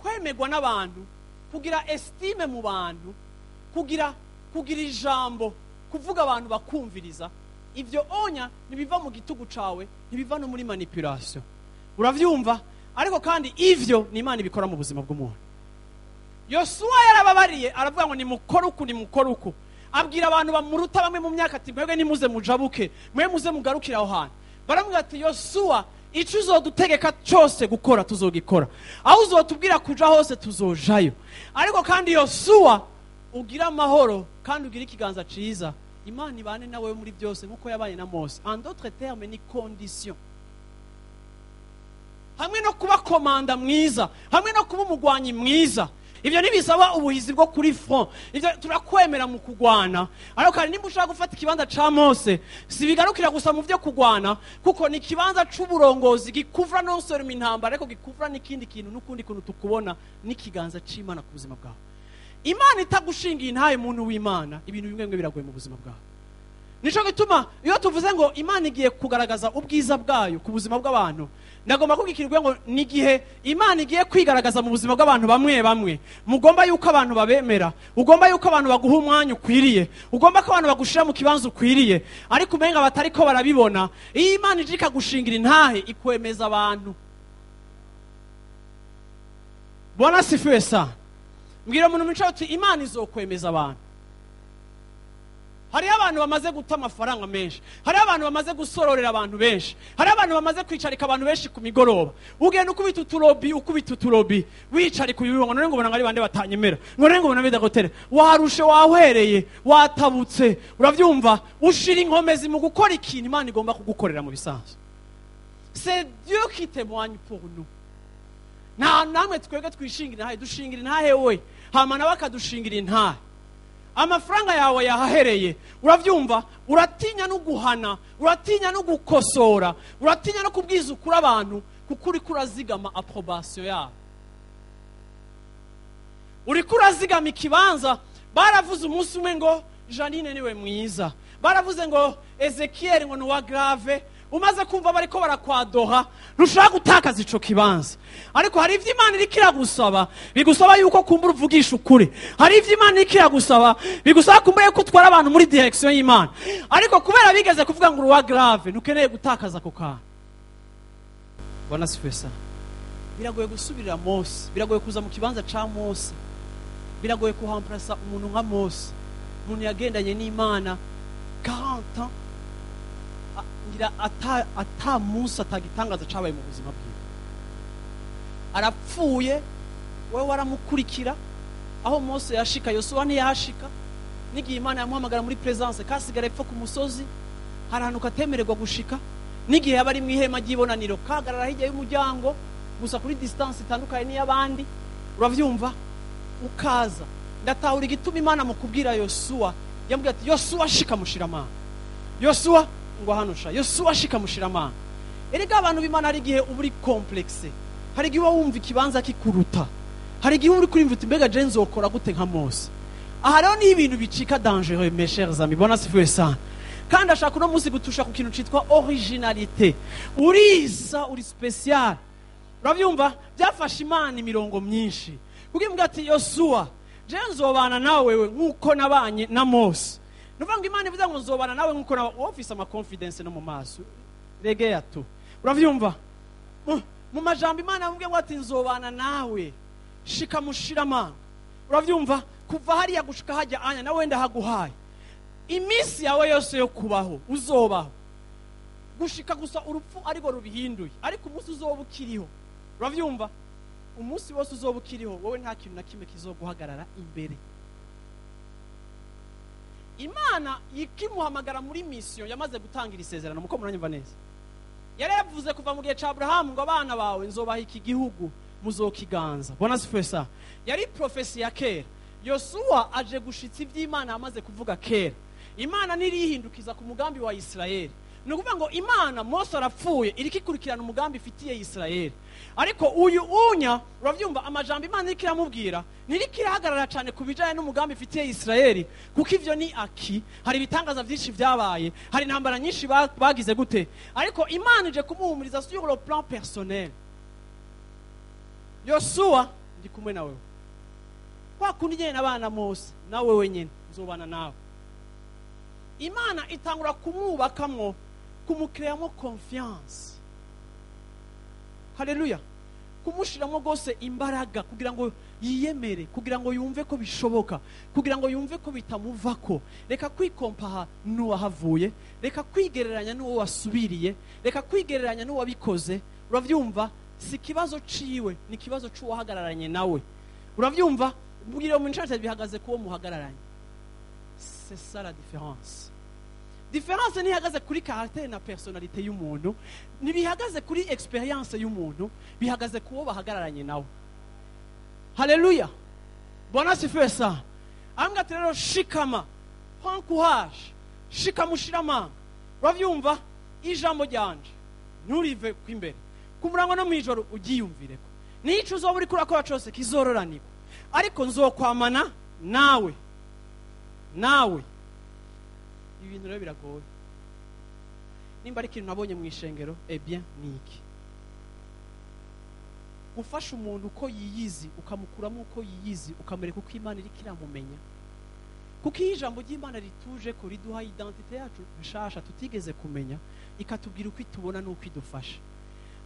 Kwemegwa n'abantu, kugira estime mu bantu, kugira ijambo, kuvuga abantu bakumviriza, ivyo onya ntibiva mu gitugu cawe, ntibiva no muri manipulation. Uravyumva? Ariko kandi ivyo ni Imana ibikora mu buzima bw'umuntu. Yosuwa yarababariye, aravuga ngo nimukore uku, nimukore uku. Abwira abantu bamuruta bamwe mu myaka ati mwebwe nimuze mujabuke, mwe muze mugarukire aho hantu. Baramubwira ati Yosuwa, ico uzodutegeka cyose gukora tuzogikora, aho uzotubwira kuja hose tuzojayo. Ariko kandi Yosuwa, ugira amahoro kandi ugira ikiganza ciza, Imana ibane nawe muri byose nkuko yabanye na Mose. En d'autres termes, ni condition hamwe no kuba komanda mwiza, hamwe no kuba umugwanyi mwiza. Ibyo ntibisaba ubuhizi bwo kuri front, ibyo turakwemera mu kugwana. Ariko kandi nimba ushaka gufata ikibanza ca Mose, si bigarukira gusa mu byo kugwana, kuko ni ikibanza c'uburongozi gikuvura non seulement intambara, ariko gikuvura n'ikindi kintu n'ukundi kuntu tukubona n'ikiganza c'Imana ku buzima bwawe. Imana itagushingiye intaye, muntu w'Imana, ibintu bimwe bimwe biragoye mu buzima bwawe. Nico gituma iyo tuvuze ngo Imana igiye kugaragaza ubwiza bwayo ku buzima bw'abantu, ndagomba kubwikirwa ngo ni igihe Imana igiye kwigaragaza mu buzima bw'abantu bamwe bamwe, mugomba yuko abantu babemera, ugomba yuko abantu baguha umwanya ukwiriye, ugomba ko abantu bagushira mu kibanza ukwiriye, ariko umenga batariko barabibona. Iyo Imana ije ikagushingira intahe, ikwemeza abantu. Bwana asifiwe sana. Mbwira umuntu mwicaye uti Imana izokwemeza abantu. Hariho abantu bamaze guta amafaranga menshi, hariho abantu bamaze gusororera abantu benshi, hariho abantu bamaze kwicarika abantu benshi ku migoroba. Ugenda ukubita uturobi, ukubita uturobi, wicarika uyu ngo none ngo ubona ngo ari bande batanyemera, ngo none ngo ubona bidagotere. Warushe, wahwereye, watabutse. Uravyumva? Ushira inkomezi mu gukora ikintu Imana igomba kugukorera mu bisanzwe. C'est Dieu qui témoigne pour nous. Nta namwe twebwe twishingira intahe, dushingira intahe we, hama nawe akadushingira intahe. Amafaranga yawe yahahereye, uravyumva, uratinya no guhana, uratinya no gukosora, uratinya no kubwiza ukuri abantu, kuko uriko urazigama approbation yabo, uriko urazigama ikibanza. Baravuze umunsi umwe ngo Janine niwe mwiza, baravuze ngo Ezekiel ngo ni uwa grave. Umaze kumva bariko barakwadoha, ntushobora gutakaza ico kibanza. Ariko hari ivyo Imana iriko iragusaba, bigusaba yuko kumbura uvugisha ukuri. Hari ivyo Imana iriko iragusaba, bigusaba kumbura yuko utwara abantu muri direction y'Imana. Ariko kubera bigeze kuvuga ngo uwa grave, ntukeneye gutakaza ako kantu. Bwana asifiwe sana. Biragoye gusubirira Mose, biragoye kuza mu kibanza ca Mose, biragoye kuhamprasa umuntu nka Mose, umuntu yagendanye n'Imana 40 ans, ngira ata munsi atagitangaza cabaye mu buzima bwiwe. Arapfuye, wewe waramukurikira aho Mose yashika, Yosuwa ntiyahashika. N'igihe Imana yamuhamagara muri presence, kasigara epfo ku musozi, hari ahantu katemererwa gushika. N'igihe yaba ari mu ihema ry'ibonaniro, kahagarara hirya y'umuryango gusa kuri distance itandukanye n'iy'abandi. Uravyumva, ukaza ndatahura igituma Imana mu kubwira Yosuwa yambwiye ati Yosuwa shika mushiramana, Yosuwa ngo hano sha, Yosuwa shika mushiramana. Erega abantu b'Imana hari igihe uba uri complexe, hari igihe uba wumva ikibanza kikuruta, hari igihe uba uri kurimva uti mbega je nzokora gute nka Mose. Aha rero ni ibintu bicika dangereux, mes chers amis. Bwana asifiwe sana. Kandi ashaka uno munsi gutusha ku kintu citwa originalité. Urisa, uri special. Uravyumva, byafashe Imana imirongo myinshi kuko imbwa ati Yosuwa je nzobana nawe wewe nkuko nabanye na Mose. Nuvuga ngo Imana ivuze ngo nzobana nawe nkuko na office ama confidence no mu maso regea tu. Uravyumva, mu majambo Imana yamubwiye ngo ati nzobana nawe shika mushiramanga. Uravyumva, kuva hariya gushika hajya anya nawe ndahaguhaye iminsi yawe yose yo kubaho, uzobaho gushika gusa urupfu ariko rubihinduye. Ariko umunsi uzoba ukiriho, uravyumva, umunsi wose uzoba ukiriho wowe nta kintu na kimwe kizoguhagarara imbere. Imana ikimuhamagara muri mission yamaze gutangira isezerano, muko muranyumva neza. Yari yavuze kuva mu gihe ca Abrahamu ngo abana bawe nzobaha iki gihugu muzokiganza. Bwana asifiwe sana. Yari profesi ya kera. Yosuwa aje gushitsa ivy'Imana yamaze kuvuga kera. Imana nirihindukiza ku mugambi wa Israeli. Ni ukuvuga ngo Imana Mose arapfuye iriko ikurikirana umugambi ifitiye Israeli. Ariko uyu unya, uravyumva, amajambo Imana iriko iramubwira niriko irahagarara cyane ku bijanye n'umugambi ifitiye Israeli, kuko ivyo ni aki. Hari ibitangaza vyinshi vyabaye, hari intambara nyinshi bagize gute, ariko Imana ije kumuhumuriza sur le plan personnel. Yosuwa ndi kumwe nawe kwa kundi nyene n'abana Mose, nawe wenyene nzobana nawe. Imana itangura kumwubakamwo, kumukreyamo confiance. Haleluya. Kumushiramo gose imbaraga kugira ngo yiyemere, kugira ngo yumve ko bishoboka, kugira ngo yumve ko bitamuvako. Reka kwikompaha n'uwahavuye, reka kwigereranya n'uwo wasubiriye, reka kwigereranya n'uwabikoze. Uravyumva, si ikibazo ciwe, ni ikibazo c'uwahagararanye nawe. Uravyumva, mbwira mu ncarte bihagaze kuwo muhagararanye. C'est ça la différence. Différence ntihagaze kuri caractère na personnalité y'umuntu, ntibihagaze kuri experience y'umuntu, bihagaze kuwo bahagararanye nawe. Haleluya. Bwana asifiwe sana. Ambwa ati rero shikama, prends courage, shikama ushiramanga. Uravyumva, ijambo ryanje nturive kw'imbere, ku murango no mw'ijoro ugiyumvireko. Nico uzoba uriko urakora cose kizororanirwa, ariko nzokwamana nawe. Nawe. Ibi bintu rero biragoye. Nimba ari ikintu nabonye mu ishengero, eh bien ni iki: gufasha umuntu uko yiyizi, ukamukuramo uko yiyizi, ukamwereka uko Imana iriko iramumenya. Kuko iyo ijambo ry'Imana rituje ko riduha identité yacu nshasha tutigeze kumenya, ikatubwira uko itubona n'uko idufasha.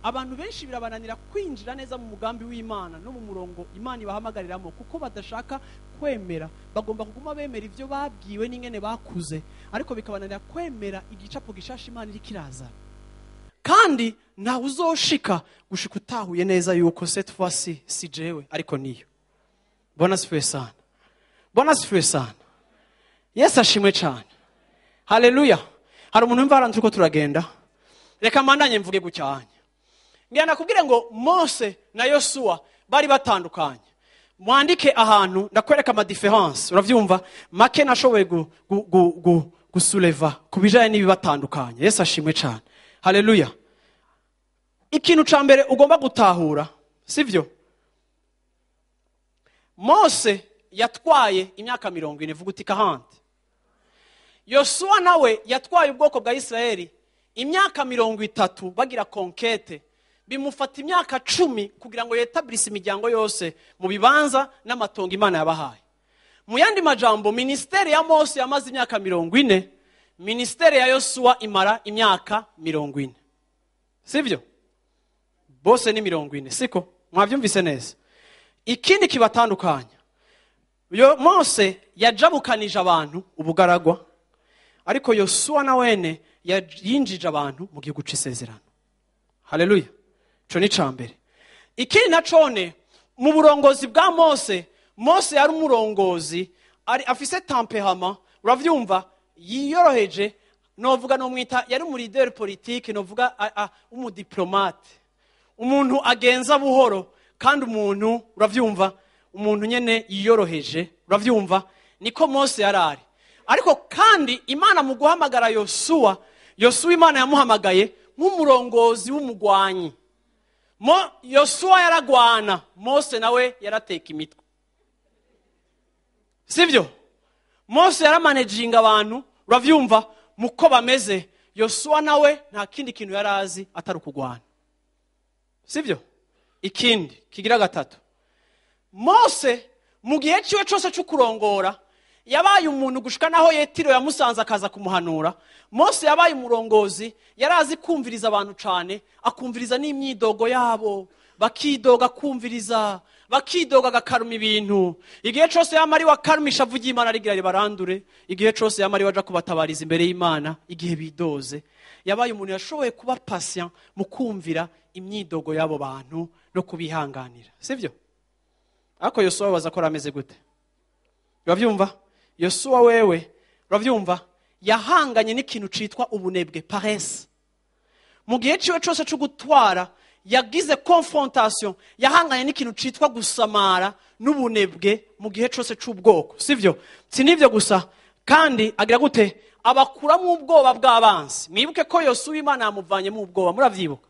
Abantu benshi birabananira kwinjira neza mu mugambi w'Imana no mu murongo Imana ibahamagariramo, kuko badashaka kwemera. Bagomba kuguma bemera ivyo babwiwe n'ingene bakuze, ariko bikabananira kwemera igicapo gishasha Imana iriko irazana. Kandi ntawe uzoshika gushika utahuye neza yuko cette fois-ci si jewe ariko niyo. Bwana asifiwe sana. Bwana asifiwe sana. Yesu ashimwe cyane. Haleluya. Hari umuntu wumva haranze uko turagenda. Reka mandanye mvuge gucyanya. Ngira nakubwire ngo Mose na Yosuwa bari batandukanye. Mwandike ahantu, ndakwereka ama différences, uravyumva, make nashoboye gusuleva ku bijanye n'ibibatandukanye. Yesu ashimwe cyane, haleluya. Ikintu ca mbere ugomba gutahura, sivyo? Mose yatwaye imyaka 40, vuga uti 40. Yosuwa nawe yatwaye ubwoko bwa Isirayeli imyaka 30 bagira conquête. Bimufata imyaka 10 kugira ngo yetablise imiryango yose mu bibanza n'amatongo Imana yabahaye. Mu yandi majambo, ministère ya Mose yamaze imyaka 40, ministère ya Yosuwa imara imyaka 40, sivyo? Bose ni 40, siko? Mwabyumvise neza. Ikindi kibatandukanya, yo Mose yajabukanije abantu ubugaragwa, ariko Yosuwa na wene yinjije abantu mu gihugu c'isezerano. Haleluya. Ico ni icambere. Ikindi nacone, mu burongozi bwa Mose, Mose yari umurongozi ari afise tempérament, uravyumva, yiyoroheje. Novuga nomwita yari umu leader politique, novuga umudiplomate, umuntu agenza buhoro, kandi umuntu, uravyumva, umuntu nyene yiyoroheje, uravyumva, niko Mose yarari. Ariko kandi Imana mu guhamagara Yosuwa, Yosuwa Imana yamuhamagaye nk'umurongozi w'umugwanyi. Yosuwa yaragwana, Mose nawe yarateka imitwe, sivyo? Mose yaramanejinga abantu, uravyumva, muko bameze. Yosuwa nawe nta kindi kintu yarazi atari ukugwana, sivyo? Ikindi kigira gatatu, Mose mu gihe ciwe cose cyo kurongora yabaye umuntu gushika naho Yetiro yamusanze akaza kumuhanura. Mose yabaye umurongozi yarazi kumviriza abantu cane, akumviriza n'imyidogo yabo, bakidoga kumviriza, bakidoga agakaruma ibintu. Igihe cose yamari wakarumisha avuga Imana arigira ribarandure, igihe cose yamari waja kubatabariza imbere y'Imana igihe bidoze. Yabaye umuntu yashoboye kuba patient mu kumvira imyidogo y'abo bantu no kubihanganira, sivyo? Ariko Yosuwa baza ko ameze gute? Uravyumva? Yosuwa wewe, uravyumva, yahanganye n'ikintu citwa ubunebwe, paresse. Mu gihe ciwe cose cyo gutwara yagize confrontation, yahanganye n'ikintu citwa gusamara n'ubunebwe mu gihe cose c'ubwoko, sivyo? Si nivyo gusa, kandi agira gute? Abakuramo ubwoba bw'abansi. Mwibuke ko Yosuwa Imana yamuvanyemo ubwoba, muravyibuka?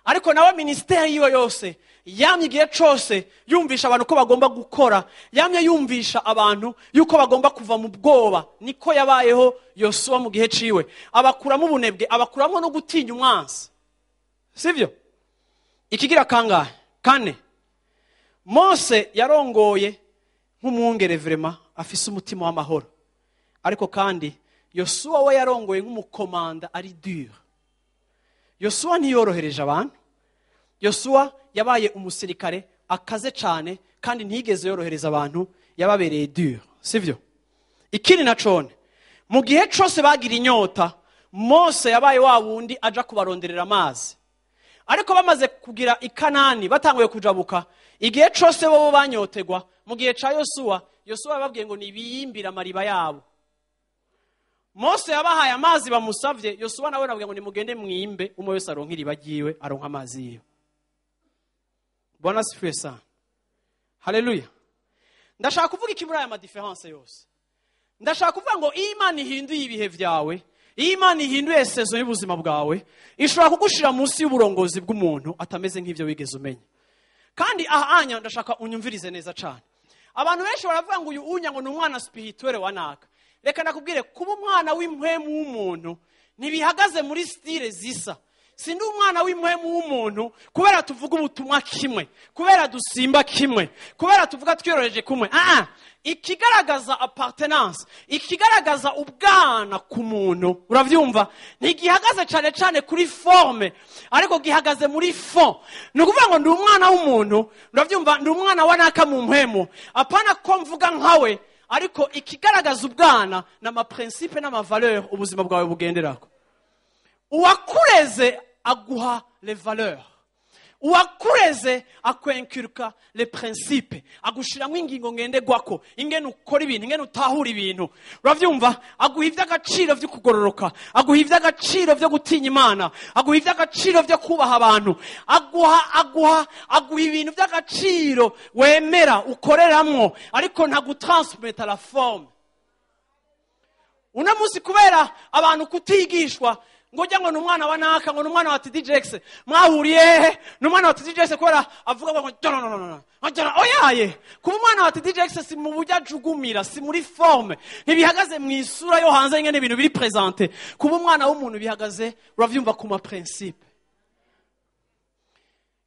Ariko nawe ministère yiwe yose yamye igihe cose yumvisha abantu ko bagomba gukora, yamye yumvisha abantu yuko bagomba kuva mu bwoba. Niko yabayeho Yosuwa mu gihe ciwe, abakuramo ubunebwe, abakuramo no gutinya umwansi, sivyo? Ikigira kangahe? Kane, Mose yarongoye nk'umwungere vraiment afise umutima w'amahoro, ariko kandi Yosuwa we yarongoye nk'umukomanda ari dur. Yosuwa ntiyorohereje abantu. Yosuwa yabaye umusirikare akaze cane, kandi ntiyigeze yorohereza abantu, yababereye dur, sivyo? Ikindi nacone, mu gihe cose bagira inyota, Mose yabaye wa wundi aja kubaronderera amazi. Ariko bamaze kugira ikanani batanguye kujabuka, igihe cose bobo banyotegwa, mu gihe ca Yosuwa, Yosuwa yababwiye ngo nibiyimbira amariba yabo. Mose yabahaye amazi bamusavye, Yosuwa nawe nabwiye ngo nimugende mwimbe, umwe wese aronke iriba ryiwe, aronke amazi yiwe. Bwana asifiwe sana, haleluya. Ndashaka kuvuga iki muri aya ma différences yose? Ndashaka kuvuga ngo iyo Imana ihinduye ibihe vyawe, iyo Imana ihinduye saison y'ubuzima bwawe, ishobora kugushira munsi y'uburongozi bw'umuntu atameze nk'ivyo wigeze umenya. Kandi aha anya ndashaka unyumvirize neza cane. Abantu benshi baravuga ngo uyu unya ngo ni umwana spirituel wa naka. Reka nakubwire, kuba umwana w'impwemu w'umuntu ntibihagaze muri style zisa. Sindi umwana w'impwemu w'umuntu kubera tuvuga ubutumwa kimwe, kubera dusimba kimwe, kubera tuvuga twiyoroheje kumwe. Ikigaragaza appartenance, ikigaragaza ubwana ku muntu, uravyumva, ntigihagaze cane cane kuri forme, ariko gihagaze muri fond. Ni ukuvuga ngo ndi umwana w'umuntu, uravyumva, ndi umwana wa naka mu mpwemu, apana ko mvuga nkawe, ariko ikigaragaza ubwana ni ama principes n'ama valeurs ubuzima bwawe bugenderako. Uwakureze aguha les valeurs. Uwakureze akwenkiruka le principe, agushiramwo ingingo ngenderwako, ingene ukora ibintu, ingene utahura ibintu. Uravyumva? Aguha ivy'agaciro vyo kugororoka, aguha ivy'agaciro vyo gutinya Imana, aguha ivy'agaciro vyo kubaha abantu, aguha ibintu vy'agaciro wemera ukoreramwo, ariko ntagutransmeta la forme. Uno munsi kubera abantu kutigishwa, ngo ujya ngo ni umwana wa naka, ngo ni umwana wa TDJX, mwahuriye hehe? Ni umwana wa TDJX kubera avuga ngo no no no no no, oyaye. Kuba umwana wa TDJX si mu buryo ajugumira, si muri forme, ntibihagaze mu isura yo hanze ingene ibintu biri présente. Kuba umwana w'umuntu bihagaze, uravyumva, ku ma principe.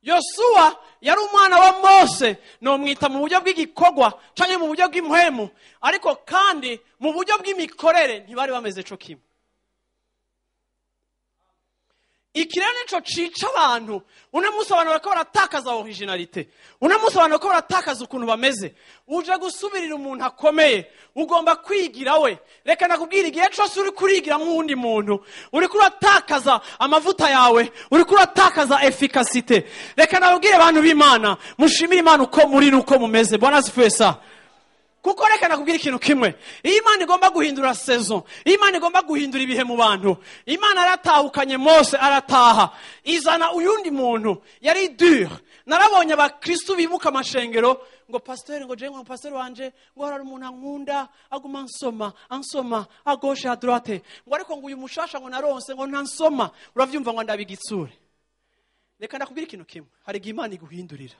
Yosuwa yari umwana wa Mose, nomwita mu buryo bw'igikorwa canke mu buryo bw'impwemu, ariko kandi mu buryo bw'imikorere ntibari bameze co kimwe. Iki rero nico cica abantu. Uno munsi abantu bariko baratakaza originalité, uno munsi abantu bariko baratakaza ukuntu bameze. Uje gusubirira umuntu akomeye, ugomba kwigira we. Reka nakubwira, igihe cose uri kurigira nk'uwundi muntu, uriko uratakaza amavuta yawe, uriko uratakaza efficacité. Reka nababwire, abantu b'Imana, mushimire Imana uko muri n'uko mumeze. Bwana asifiwe sana. Kuko reka nakubwira ikintu kimwe: iyo Imana igomba guhindura saison, iyo Imana igomba guhindura ibihe mu bantu, Imana yaratahukanye Mose, arataha, izana uyundi muntu yari dur. Narabonye abakristu bimuka amashengero, ngo pasiteri, ngo jewe, ngo pasiteri wanje, ngo hari umuntu ankunda, aguma ansoma, ansoma à gauche, à droite, ngo ariko ngo uyu mushasha ngo naronse ngo ntansoma, uravyumva, ngo ndabigitsure. Reka ndakubwira ikintu kimwe: hari igihe Imana iguhindurira.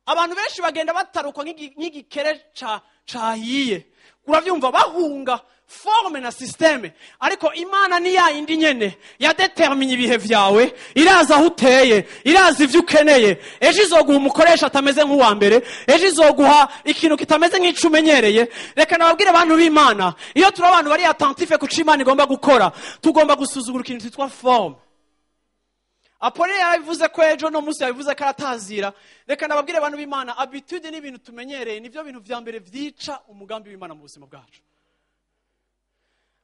Abantu benshi bagenda batarukwa nk'igikere cahiye, uravyumva, bahunga forme na système. Ariko Imana ni ya yindi nyene yadetermine ibihe vyawe, irazi aho uteye, irazi ivyo ukeneye. Ejo izoguha umukoresha atameze nk'uwa mbere, ejo izoguha ikintu kitameze nk'ico umenyereye. Reka nababwire, abantu b'Imana, iyo turi abantu bari attentif ku co Imana igomba gukora, tugomba gusuzugura ikintu cyitwa forme. Apolline yarabivuze ko ejo no munsi yabivuze ko aratazira. Reka nababwire, abantu b'Imana, habitude n'ibintu tumenyereye nivyo bintu vya mbere vyica umugambi w'Imana mu buzima bwacu.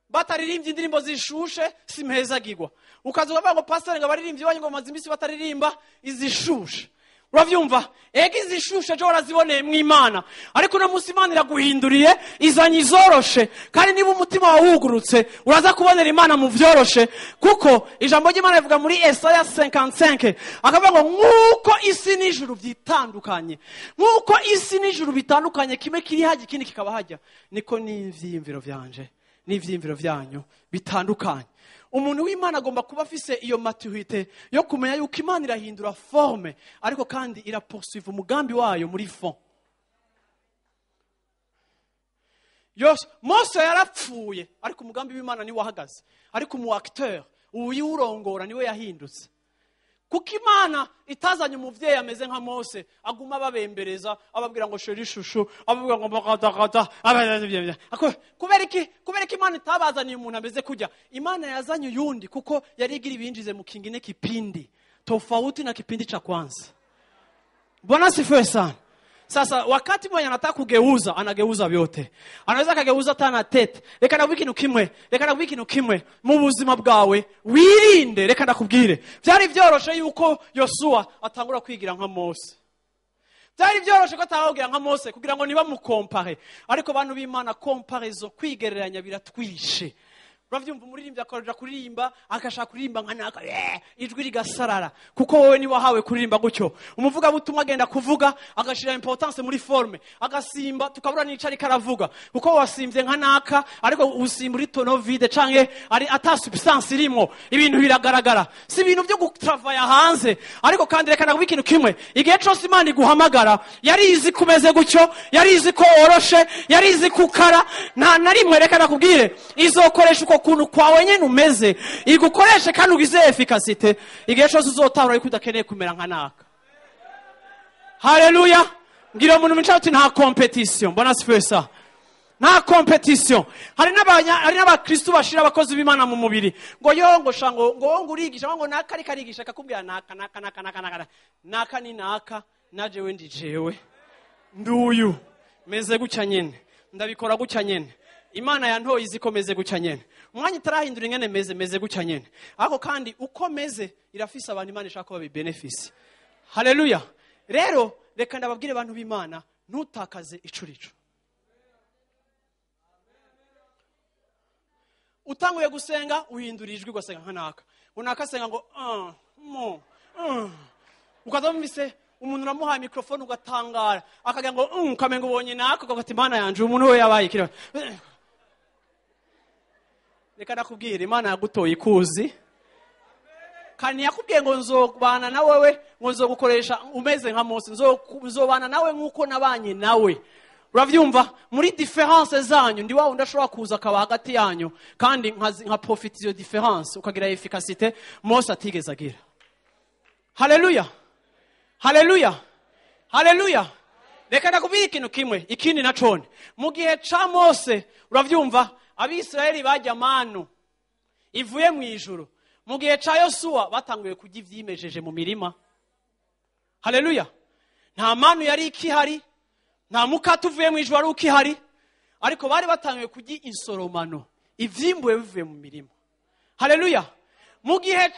Bataririmbye indirimbo zishushe simpezagirwa. Ukaza ukavuga ngo pastor, ngo abaririmbyi banyu ngo bamaze iminsi bataririmba izishushe. Uravyumva? Ega izishushe ejo waraziboneye mu Imana, ariko uno munsi Imana iraguhinduriye, izanye izoroshe. Kandi niba umutima wawe wugurutse, uraza kubonera Imana mu vyoroshe, kuko ijambo ry'Imana rivuga muri Esaya 55, akavuga ngo nk'uko isi n'ijuru byitandukanye, nk'uko isi n'ijuru bitandukanye, kimwe kiri hajya ikindi kikaba hajya, niko n'ivyiyumviro vyanje n'ivyiyumviro vyanyu bitandukanye. Umuntu w'Imana agomba kuba afise iyo maturité yo kumenya yuko Imana irahindura forme, ariko kandi irapoursuive umugambi wayo muri fond. Yose Mose yarapfuye, ariko umugambi w'Imana niwe wahagaze, ariko umu acteur uwurongora niwe yahindutse. Kuko Imana itazanye umuvyeyi ameze nka Mose, aguma ababembereza, ababwira ngo chéri chouchou, ababwira ngo bakadakada. Kubera iki? Kubera iki Imana itabazaniye umuntu ameze kujya? Imana yazanye uyundi kuko yari igira ibinjize mu kingine kipindi tofauti na kipindi cha kwanza. Bwana sifiwe sana. Sasa wakati mwenye anataka kugeuza, anageuza vyote. Anaweza akageuza hata na tete. Reka ndakubwire ikintu kimwe, reka ndakubwire ikintu kimwe: mu buzima bwawe wirinde. Reka ndakubwire, byari byoroshe yuko Yosuwa atangura kwigira nka Mose. Byari byoroshe ko atangura nka Mose kugira ngo nibamukompare. Ariko bantu b'Imana, comparaison, kwigereranya biratwishe. Uravyumva, umuririmbyi akaja kuririmba, akashaka kuririmba nka naka, ijwi rigasarara, kuko wowe ni wahawe kuririmba gutyo. Umuvugabutumwa agenda kuvuga, agashira importance muri forme, agasimba, tukabura n'ico ariko aravuga, kuko wasimvye nka naka, ariko usimba uri tonneau vide canke ari ata substance irimo. Ibintu biragaragara, si ibintu byo gutravaya hanze. Ariko kandi reka nakubwira ikintu kimwe: igihe cose Imana iguhamagara, yari izi kumeze gutyo, yari izi ko woroshe, yari izi kukara nta na rimwe. Reka nakubwire, izokoresha uko kuntu kwawe nyene umeze, igukoreshe kandi ugize efficacité. Igihe cose uzotahura yuko udakeneye kumera nka naka. Haleluya! Mbwira umuntu mwicaye uti nta compétition. Bwana asifiwe sa. Nta compétition. Hari n'abakristu bashira abakozi b'Imana mu mubiri, ngo yo, ngo sha, ngo ngo urigisha, ngo naka ariko arigisha, akakubwira naka, naka, naka, naka, naka, naka ni naka, najewe ndi jewe, nduyu meze gutya nyene, ndabikora gutya nyene. Imana yantoye izi ko meze gutya nyene. Umwanya itarahindura ingene meze, meze gutya nyene. Ariko kandi uko meze irafise abantu Imana ishaka ko babibenefisi. Haleluya. Rero reka ndababwire abantu b'Imana, ntutakaze icurico. Utanguye gusenga uhindura ijwi ugasenga nka naka. Unaka asenga ngo mo. Ukaza wumvise umuntu uramuhaye microphone ugatangara, akagira ngo ukamenga ubonye nako, ukavuga ati Imana yanje umuntu we yabaye ikirema. Reka ndakubwire, Imana yagutoye ikuzi. Kandi yakubwiye ngo nzobana na wewe, ngo nzogukoresha umeze nka Mose, nzobana nawe nkuko nabanye nawe. Uravyumva? Muri difference zanyu ndi wa wundi ashobora kuza akaba hagati yanyu, kandi nka profite iyo difference ukagira efficacité Mose atigeze agira. Haleluya. Haleluya. Haleluya. Reka ndakubwire ikintu kimwe, ikindi nacone. Mu gihe ca Mose, uravyumva, Abisirayeli bajya manu ivuye mu ijuru. Mu gihe ca Yosuwa batanguye kurya ivyimejeje mu mirima. Haleluya. Nta manu yari ikihari, nta mukate uvuye mu ijuru wari ukihari, ariko bari batanguye kurya insoromano, ivyimbuwe bivuye mu mirima. Haleluya. Mu gihe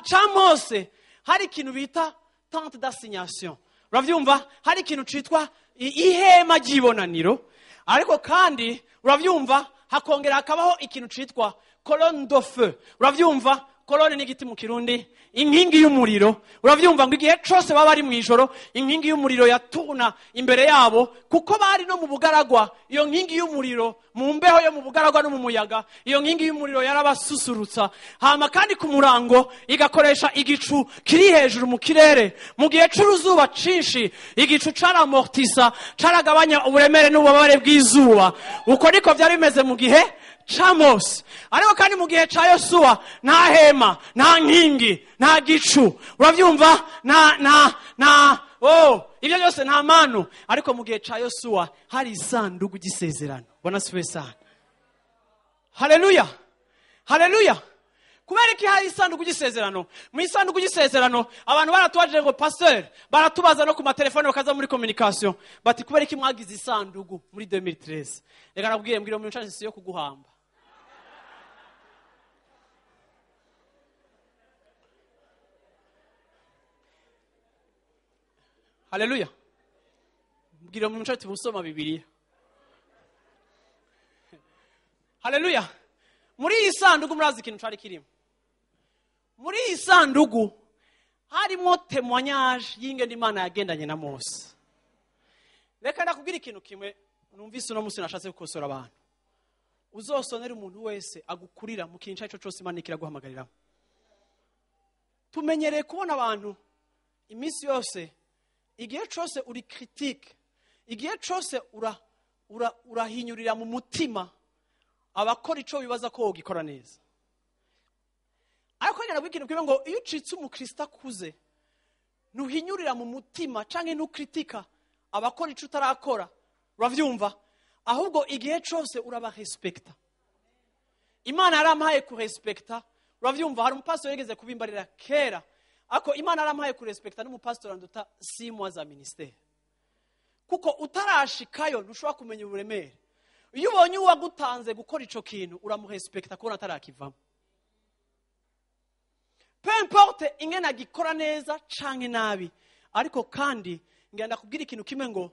ca Mose hari ikintu bita tente d'assignation. Uravyumva? Hari ikintu citwa ihema ry'ibonaniro. Ariko kandi uravyumva hakongera hakabaho ikintu citwa colonne de feu. Uravyumva? Colonne ni igiti mu Kirundi, inkingi y'umuriro. Uravyumva ngo igihe cose baba bari mw'ijoro, inkingi y'umuriro yatuna imbere yabo, kuko bari no mu bugaragwa. Iyo nkingi y'umuriro mu mbeho yo mu bugaragwa no mu muyaga, iyo nkingi y'umuriro yarabasusurutsa. Hama kandi ku murango igakoresha igicu kiri hejuru mu kirere. Mu gihe c'uruzuba cinshi, igicu caramortisa, caragabanya uburemere n'ububabare bw'izuba. Uko niko vyari bimeze mu gihe ca Mose. Ariko kandi mu gihe ca Yosuwa nta hema, nta nkingi, nta gicu. Uravyumva? Nta, nta, nta, oh, ivyo byose nta manu. Ariko mu gihe ca Yosuwa hari isanduku ry'isezerano. Bwana siwe sana. Haleluya. Haleluya. Kubera iki hari isanduku ry'isezerano? Mu isanduku ry'isezerano abantu baratubajije ngo pasteur, baratubaza no ku matelefone bakaza muri communication, bati kubera iki mwagize isanduku muri 2013? Reka nakubwire, mbwira umuntu nshashe yo kuguhamba. Haleluya. Mbwira umuntu nshashe busoma Bibiliya. Haleluya. Muri iyi sanduku murazi ikintu cari kirimo. Muri iyi sanduku harimo témoignage y'ingene Imana yagendanye na Mose. Reka ndakubwira ikintu kimwe numvise uno musi nashatse gukosora abantu. Uzosonera umuntu wese agukurira mu kintu ico cose Imana ikiraguhamagarira. Tumenyereye kubona abantu iminsi yose, igihe cose uri critique, igihe cose urahinyurira mu mutima abakora ico bibaza ko wogikora neza. Ariko nyina nabwo ikintu kimwe ngo iyo ucitse umukristo akuze, ntuhinyurira mu mutima canke ntukritika abakora ico utarakora, uravyumva? Ahubwo igihe cose urabarespekta. Imana yarampaye kurespekta, uravyumva? Hari umupastor yigeze kubimbarira kera, ariko Imana yarampaye kurespekta n'umupastor anduta 6 mois za ministère. Kuko utarashikayo ntushobora kumenya uburemere. Iyo ubonye uwagutanze gukora ico kintu uramurespekta kubona atarakivamo. Peu importe ingene agikora neza canke nabi, ariko kandi ngenda kubwira ikintu kimwe ngo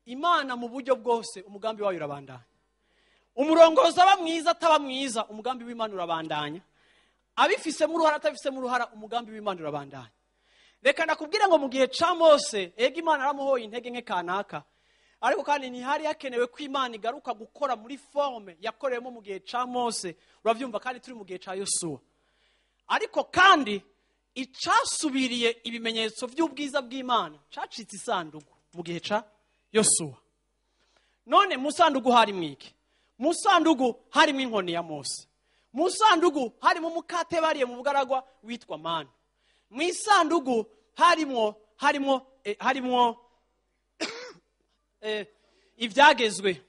Imana mu buryo bwose umugambi wayo urabandanya. Umurongozi aba mwiza ataba mwiza, umugambi w'Imana urabandanya. Abifisemo uruhara atabifisemo uruhara, umugambi w'Imana urabandanya. Reka ndakubwira ngo mu gihe ca Mose, ega Imana yaramuhoye intege nke kanaka, ariko kandi ntihari hakenewe ko Imana igaruka gukora muri forme yakoreyemo mu gihe ca Mose, uravyumva, kandi turi mu gihe ca Yosuwa. Ariko kandi icasubiriye ibimenyetso vy'ubwiza bw'Imana cacitse isanduku mu gihe ca Yosuwa. None mu sanduku hari mwiki? Mu sanduku harimo inkoni ya Mose. Mu sanduku harimo umukate bariye mu bugaragwa witwa manu. Mu isanduku harimo ivyagezwe,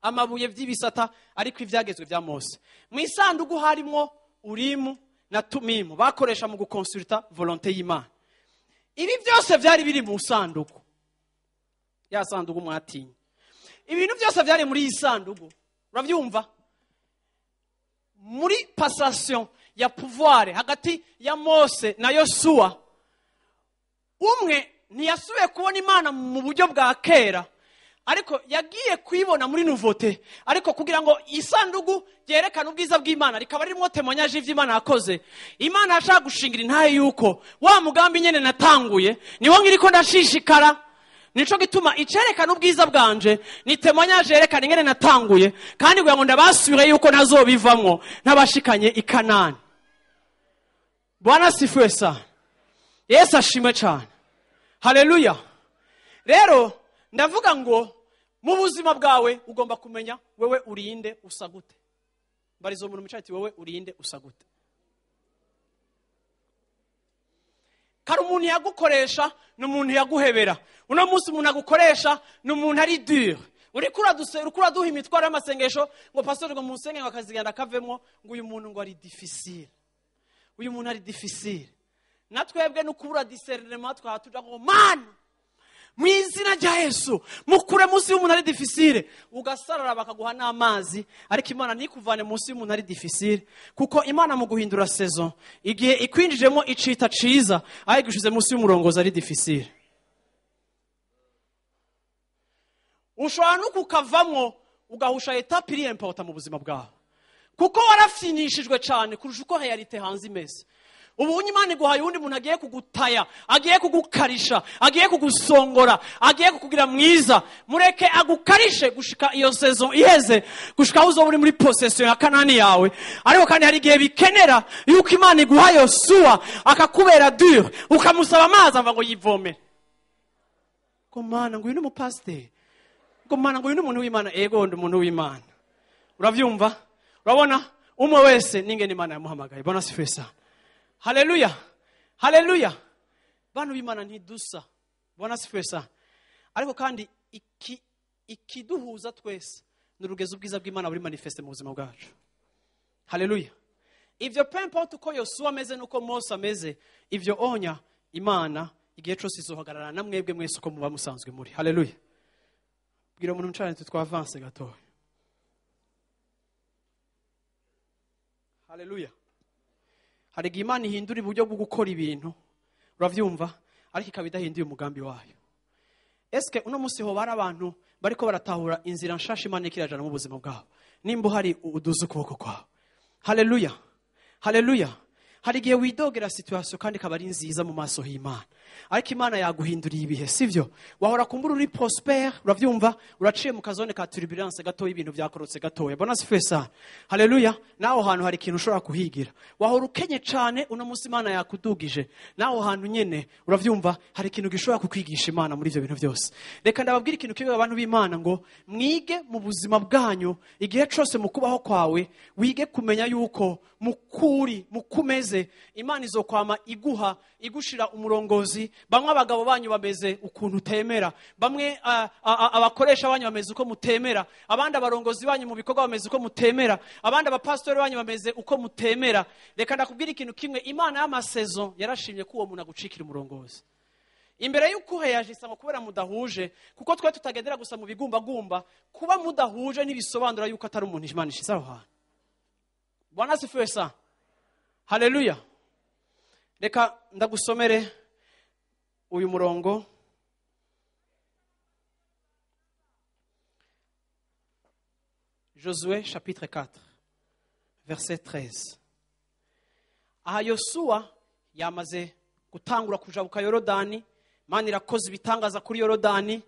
amabuye vy'ibisata, ariko ivyagezwe vya Mose. Mu isanduku harimo Urimu na Tumimu bakoresha mu gukonsulta volonté y'Imana. Ibi byose vyari biri mu sanduku. Ya sanduku mwatinye. Ibintu byose vyari muri iyi sanduku. Uravyumva? Muri passation ya pouvoir hagati ya Mose na Yosuwa, umwe ntiyasubiye kubona Imana mu buryo bwa kera, ariko yagiye kuyibona muri nouveauté. Ariko kugira ngo isandugu ryerekane ubwiza bw'Imana rikaba ririmo témoignage y'Imana yakoze, Imana yashaka gushingira intahe yuko wa mugambi nyene natanguye niwo ngiriko ndashishikara. Nico gituma icerekana ubwiza bwanje ni témoignage yerekana ingene natanguye, kandi kugira ngo ndabasubire yuko ntazobivamwo ntabashikanye i Kanani. Bwana sifiwe sana. Yesu ashimwe cyane. Haleluya. Rero ndavuga ngo mu buzima bwawe ugomba kumenya wewe urinde usa gute. Mbarizo umuntu mucati, wewe urinde usa gute? Kari umuntu yagukoresha n'umuntu yaguhebera. Uno munsi umuntu agukoresha n'umuntu ari dur. Uriko uraduha imitwaro y'amasengesho ngo pastor ngo musenge ngo akazigenda kavemwo, ngo uyu muntu ngo ari difficile. Uyu muntu ari difficile. Natwebwe no kubura discernement twahatuja ngo man mu izina rya Yesu mukure munsi y'umuntu ari difficile, ugasarara bakaguha n'amazi. Ariko Imana ntikuvane munsi y'umuntu ari difficile, kuko Imana mu guhindura saison igihe ikwinjijemo icita ciza aho igushize munsi y'umurongozi ari difficile. Ushobora no kukavamwo ugahusha étape iri important mu buzima bwawe, kuko warafinishijwe cyane kurusha uko réalité hanze imeze. Ubu Imana iguhaye undi muntu agiye kugutaya, agiye kugukarisha, agiye kugusongora, agiye kukugira mwiza. Mureke agukarishe gushika iyo saison iheze, gushika aho uzoba uri muri possession ya Kanani yawe. Ariko kandi hari igihe bikenera yuko Imana iguha Yosuwa akakubera dur, ukamusaba amazi ava ngo yivomere. Ngo Mana ngo uyu ni umupasiteri, ngo Mana ngo uyu ni umuntu w'Imana. Ego ndi umuntu w'Imana. Uravyumva? Urabona umwe wese ningene Imana yamuhamagaye. Bwana asifiwe sana. Haleluya. Haleluya. Bantu b'Imana ntidusa. Bwana asifiwe sana. Ariko kandi ikiduhuza twese ni urugezi ubwiza bw'Imana buri manifeste mu buzima bwacu. Haleluya. Ivyo peu importe uko Yosuwa ameze nuko Mose ameze, ivyo onya Imana igihe cyose izohagarara na mwebwe mwese uko muba musanzwe muri. Haleluya. Bwira umuntu mcane twavanse gatoya. Haleluya. Hari igihe Imana ihindura uburyo bwo gukora ibintu, uravyumva, ariko ikaba idahinduye umugambi wayo. Eske uno munsi ho bari abantu bariko baratahura inzira nshasha Imana ikirajana mu buzima bwabo? Nimba uhari uduze ukuboko kwawe. Haleluya. Haleluya. Hari igihe widogera situation kandi ikaba ari nziza mu maso y'Imana, ariko Imana yaguhinduriye ibihe, sivyo? Wahora kumbura uri prosper, uravyumva, uraciye mu kazone ka turbulence gatoya, ibintu vyakorotse gatoya. Bwana asifiwe sana. Haleluya. Naho hantu hari ikintu ushobora kuhigira. Wahora ukenye cane, uno munsi Imana yakudugije. Naho hantu nyene, uravyumva, hari ikintu gishobora kukwigisha Imana muri ivyo bintu byose. Reka ndababwira ikintu kimwe abantu b'Imana, ngo mwige mu buzima bwanyu igihe cose mu kubaho kwawe, wige kumenya yuko mukuri mukumeze Imana izokwama iguha igushira umurongozi. Bamwe abagabo banyu bameze ukuntu utemera, bamwe abakoresha banyu bameze uko mutemera, abandi abarongozi banyu mu bikorwa bameze uko mutemera, abandi abapastori banyu bameze uko mutemera. Reka ndakubwira ikintu kimwe, Imana y'amasaison yarashimye ko uwo muntu agucikira umurongozi. Imbere y'uko uheyajisa ngo kubera mudahuje, kuko twe tutagendera gusa mu bigumbagumba, kuba mudahuje ntibisobanura yuko atari umuntu Imana ishize aho hantu. Bwana asifiwe sana. Haleluya. Reka ndagusomere uyu murongo. Josué chapitre 4 verset 13. Aha Yosuwa yamaze gutangura kujabuka Yorodani. Imana irakoze ibitangaza kuri Yorodani,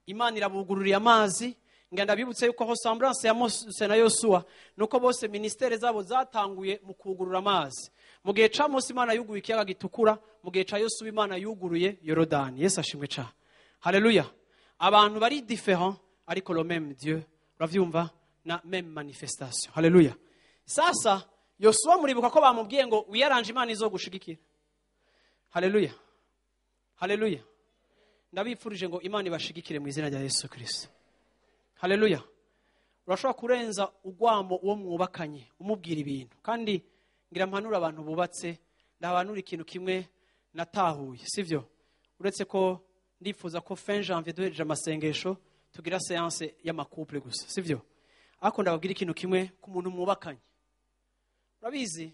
Imana irabugururiye amazi. Ngenda bibutse yuko ressemblance ya Mose na Yosuwa nuko bose ministere zabo zatanguye mu kugurura amazi. Mu gihe ca Mose Imana yuguye ikiyaga gitukura, mu gihe ca Yosuwa Imana yuguruye Yorodani. Yesu ashimwe cyane. Haleluya. Abantu bari différents ariko le même Dieu, uravyumva, na même manifestation. Haleluya. Sasa Yosuwa muribuka ko bamubwiye ngo wiyaranje Imana izogushigikira. Haleluya. Haleluya. Ndabifurije ngo Imana ibashigikire mu izina rya Yesu Kristo. Haleluya. Urashobora kurenza ugwamo uwo mwubakanye umubwira ibintu, kandi ngira mpanura abantu bubatse, ndabanura ikintu kimwe natahuye, sivyo? Uretse ko ndifuza ko fin janvier duhereje amasengesho tugira séance y'amacouple gusa, sivyo? Ariko ndababwira ikintu kimwe ku muntu mwubakanye. Urabizi,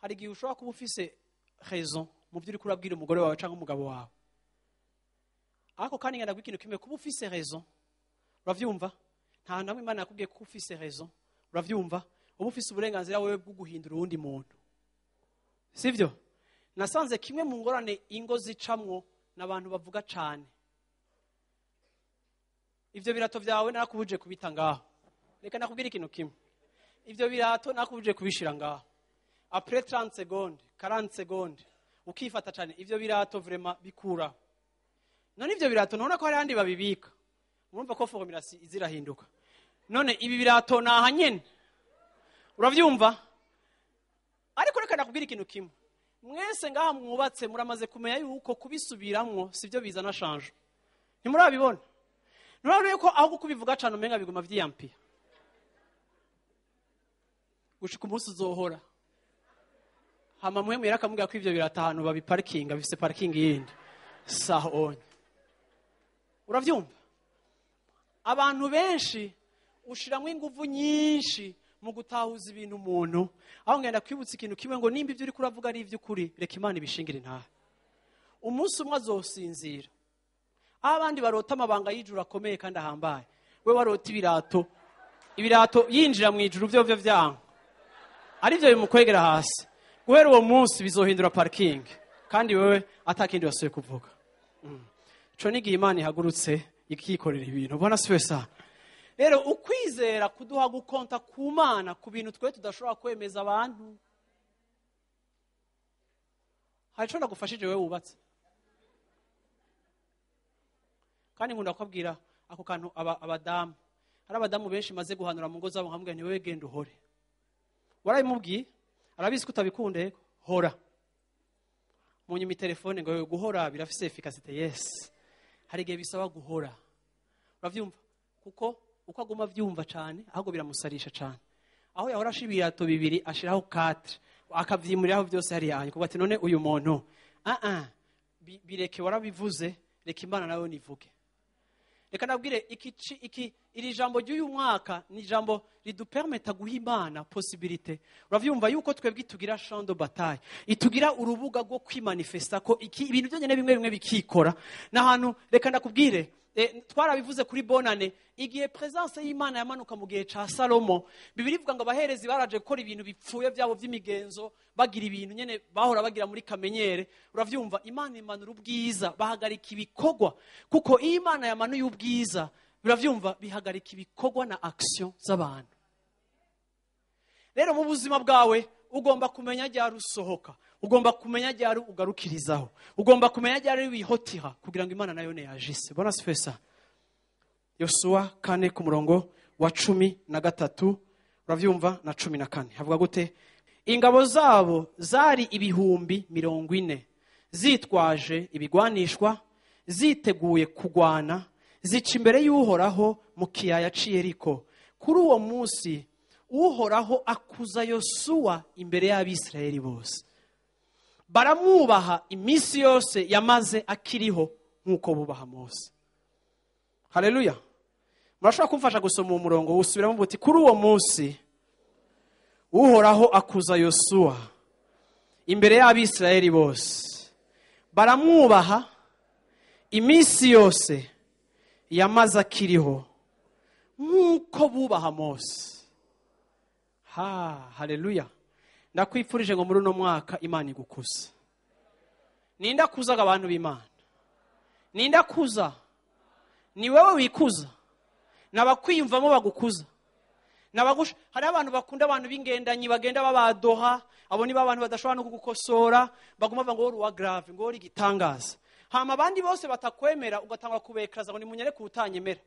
hari igihe ushobora kuba ufise raison mu byo uriko urabwira umugore wawe cyangwa umugabo wawe. Ariko kandi ngenda ikintu kimwe, kuba ufise raison, uravyumva? Nta namwe Imana yakubwiye ko ufise raison, uravyumva? Uba ufise uburenganzira wewe bwo guhindura uwundi muntu, sivyo? Nasanze kimwe mu ngorane ingo zicamwo n'abantu bavuga cane. Ivyo birato vyawe narakubuje kubita ngaho. Reka nakubwira ikintu kimwe, ivyo birato nakubuje kubishira ngaho. Après 30 secondes, 40 secondes, ukifata cane, ivyo birato vraiment bikura. None ivyo birato none ko hari ahandi babibika, murumva ko formulation izirahinduka. None ibi birato naha nyene, uravyumva? Ariko reka nakubwira ikintu kimwe, mwese ngaha mwubatse muramaze kumenya yuko kubisubiramwo sivyo bizana change. Ntimurabibona? Nurabona yuko aho kubivuga cane umenga biguma vyiyampiya gushika umunsi uzohora. Hama mwe mwera akamubwira ko ivyo birato ahantu babiparkinga bifise parking yindi saho onye, uravyumva? Abantu benshi ushiramwo inguvu nyinshi mu gutahuza ibintu umuntu. Aho ngenda kwibutsa ikintu kimwe, ngo nimba ibyo uriko uravuga ari ivy'ukuri, reka Imana ibishingire intahe. Umunsi umwe azosinzira, aho abandi barota amabanga y'ijuru akomeye kandi ahambaye, we warota ibirato, ibirato yinjira mu ijuru vyo vyanka ari byo bimukwegera hasi. Guhera uwo munsi bizohindura parking, kandi wewe atakindi wasuye kuvuga. Ico n'igihe Imana ihagurutse ikikorera ibintu. Ubona siwe sa? Rero ukwizera kuduha gukonta ku Mana ku bintu twe tudashobora kwemeza abantu. Hari ico nagufashije wewe wubatse, kandi nkunda kubabwira ako kantu abadamu. Hari abadamu benshi maze guhanura mu ngo zabo, nkamubwira nti wewe genda uhore. Warabimubwiye, arabizi ko utabikunda, yego hora. Munyuma telefone ngo wewe guhora birafise efficacité. Yes, hari igihe bisaba guhora, uravyumva? Kuko uko aguma avyumva cane ahubwo biramusarisha cane. Aho yahora ashira ibirato bibiri ashiraho 4, akavyimuriraho byose hariya hanyu, kuko ati none uyu muntu bireke, warabivuze, reka Imana nawe nivuge. Reka nabwire iki iri jambo ry'uyu mwaka ni jambo ridupermeta guha Imana possibilité, uravyumva, yuko twebwe tugira champ de bataille, itugira urubuga rwo kwimanifesta ko iki ibintu byonyene bimwe bimwe bikikora n'ahantu. Reka ndakubwire, twarabivuze kuri bonane, igihe présence y'Imana yamanuka mu gihe ca Salomo, Bibiliya ivuga ngo abaherezi baraje gukora ibintu bipfuye byabo by'imigenzo, bagira ibintu nyene bahora bagira muri kamenyere, uravyumva? Imana imanura ubwiza, bahagarika ibikorwa, kuko iyo Imana yamanuye ubwiza, biravyumva, bihagarika ibikorwa na action z'abantu. Rero mu buzima bwawe ugomba kumenya ryari usohoka, ugomba kumenya ryari ugarukirizaho, ugomba kumenya ryari wihotira kugira ngo Imana nayo yajise. Bona sifesa. Yosuwa 4 ku murongo wa 13, uravyumva, na 14 havuga gute? Ingabo zabo zari 40,000 zitwaje ibigwanishwa, ziteguye kugwana, zica imbere y'Uhoraho mu kiyaya c'i Yeriko. Kuri uwo munsi Uhoraho akuza Yosuwa imbere y'Abisirayeli bose, baramwubaha iminsi yose yamaze akiriho nk'uko bubaha Mose. Haleluya! Murashobora kumfasha gusoma uwo murongo? Usubiramo buti: kuri uwo munsi Uhoraho akuza Yosuwa imbere y'Abisirayeli bose, baramwubaha iminsi yose yamaze akiriho nk'uko bubaha Mose. Ha, haleluya! Ndakwifurije ngo muri uno mwaka Imana igukuze. Ninde akuzaga abantu b'Imana? Ninde akuza? Ni wewe wikuza, nabakwiyumvamo bagukuza. Nabagusha. Hari abantu bakunda abantu b'ingendanyi bagenda babadoha, abo ni abantu badashobora no kugukosora, baguma bavuga ngo uri uwa grave, ngo uri igitangaza. Hama abandi bose batakwemera ugatangwa kubekaraza ngo nimunyereke utanyemera.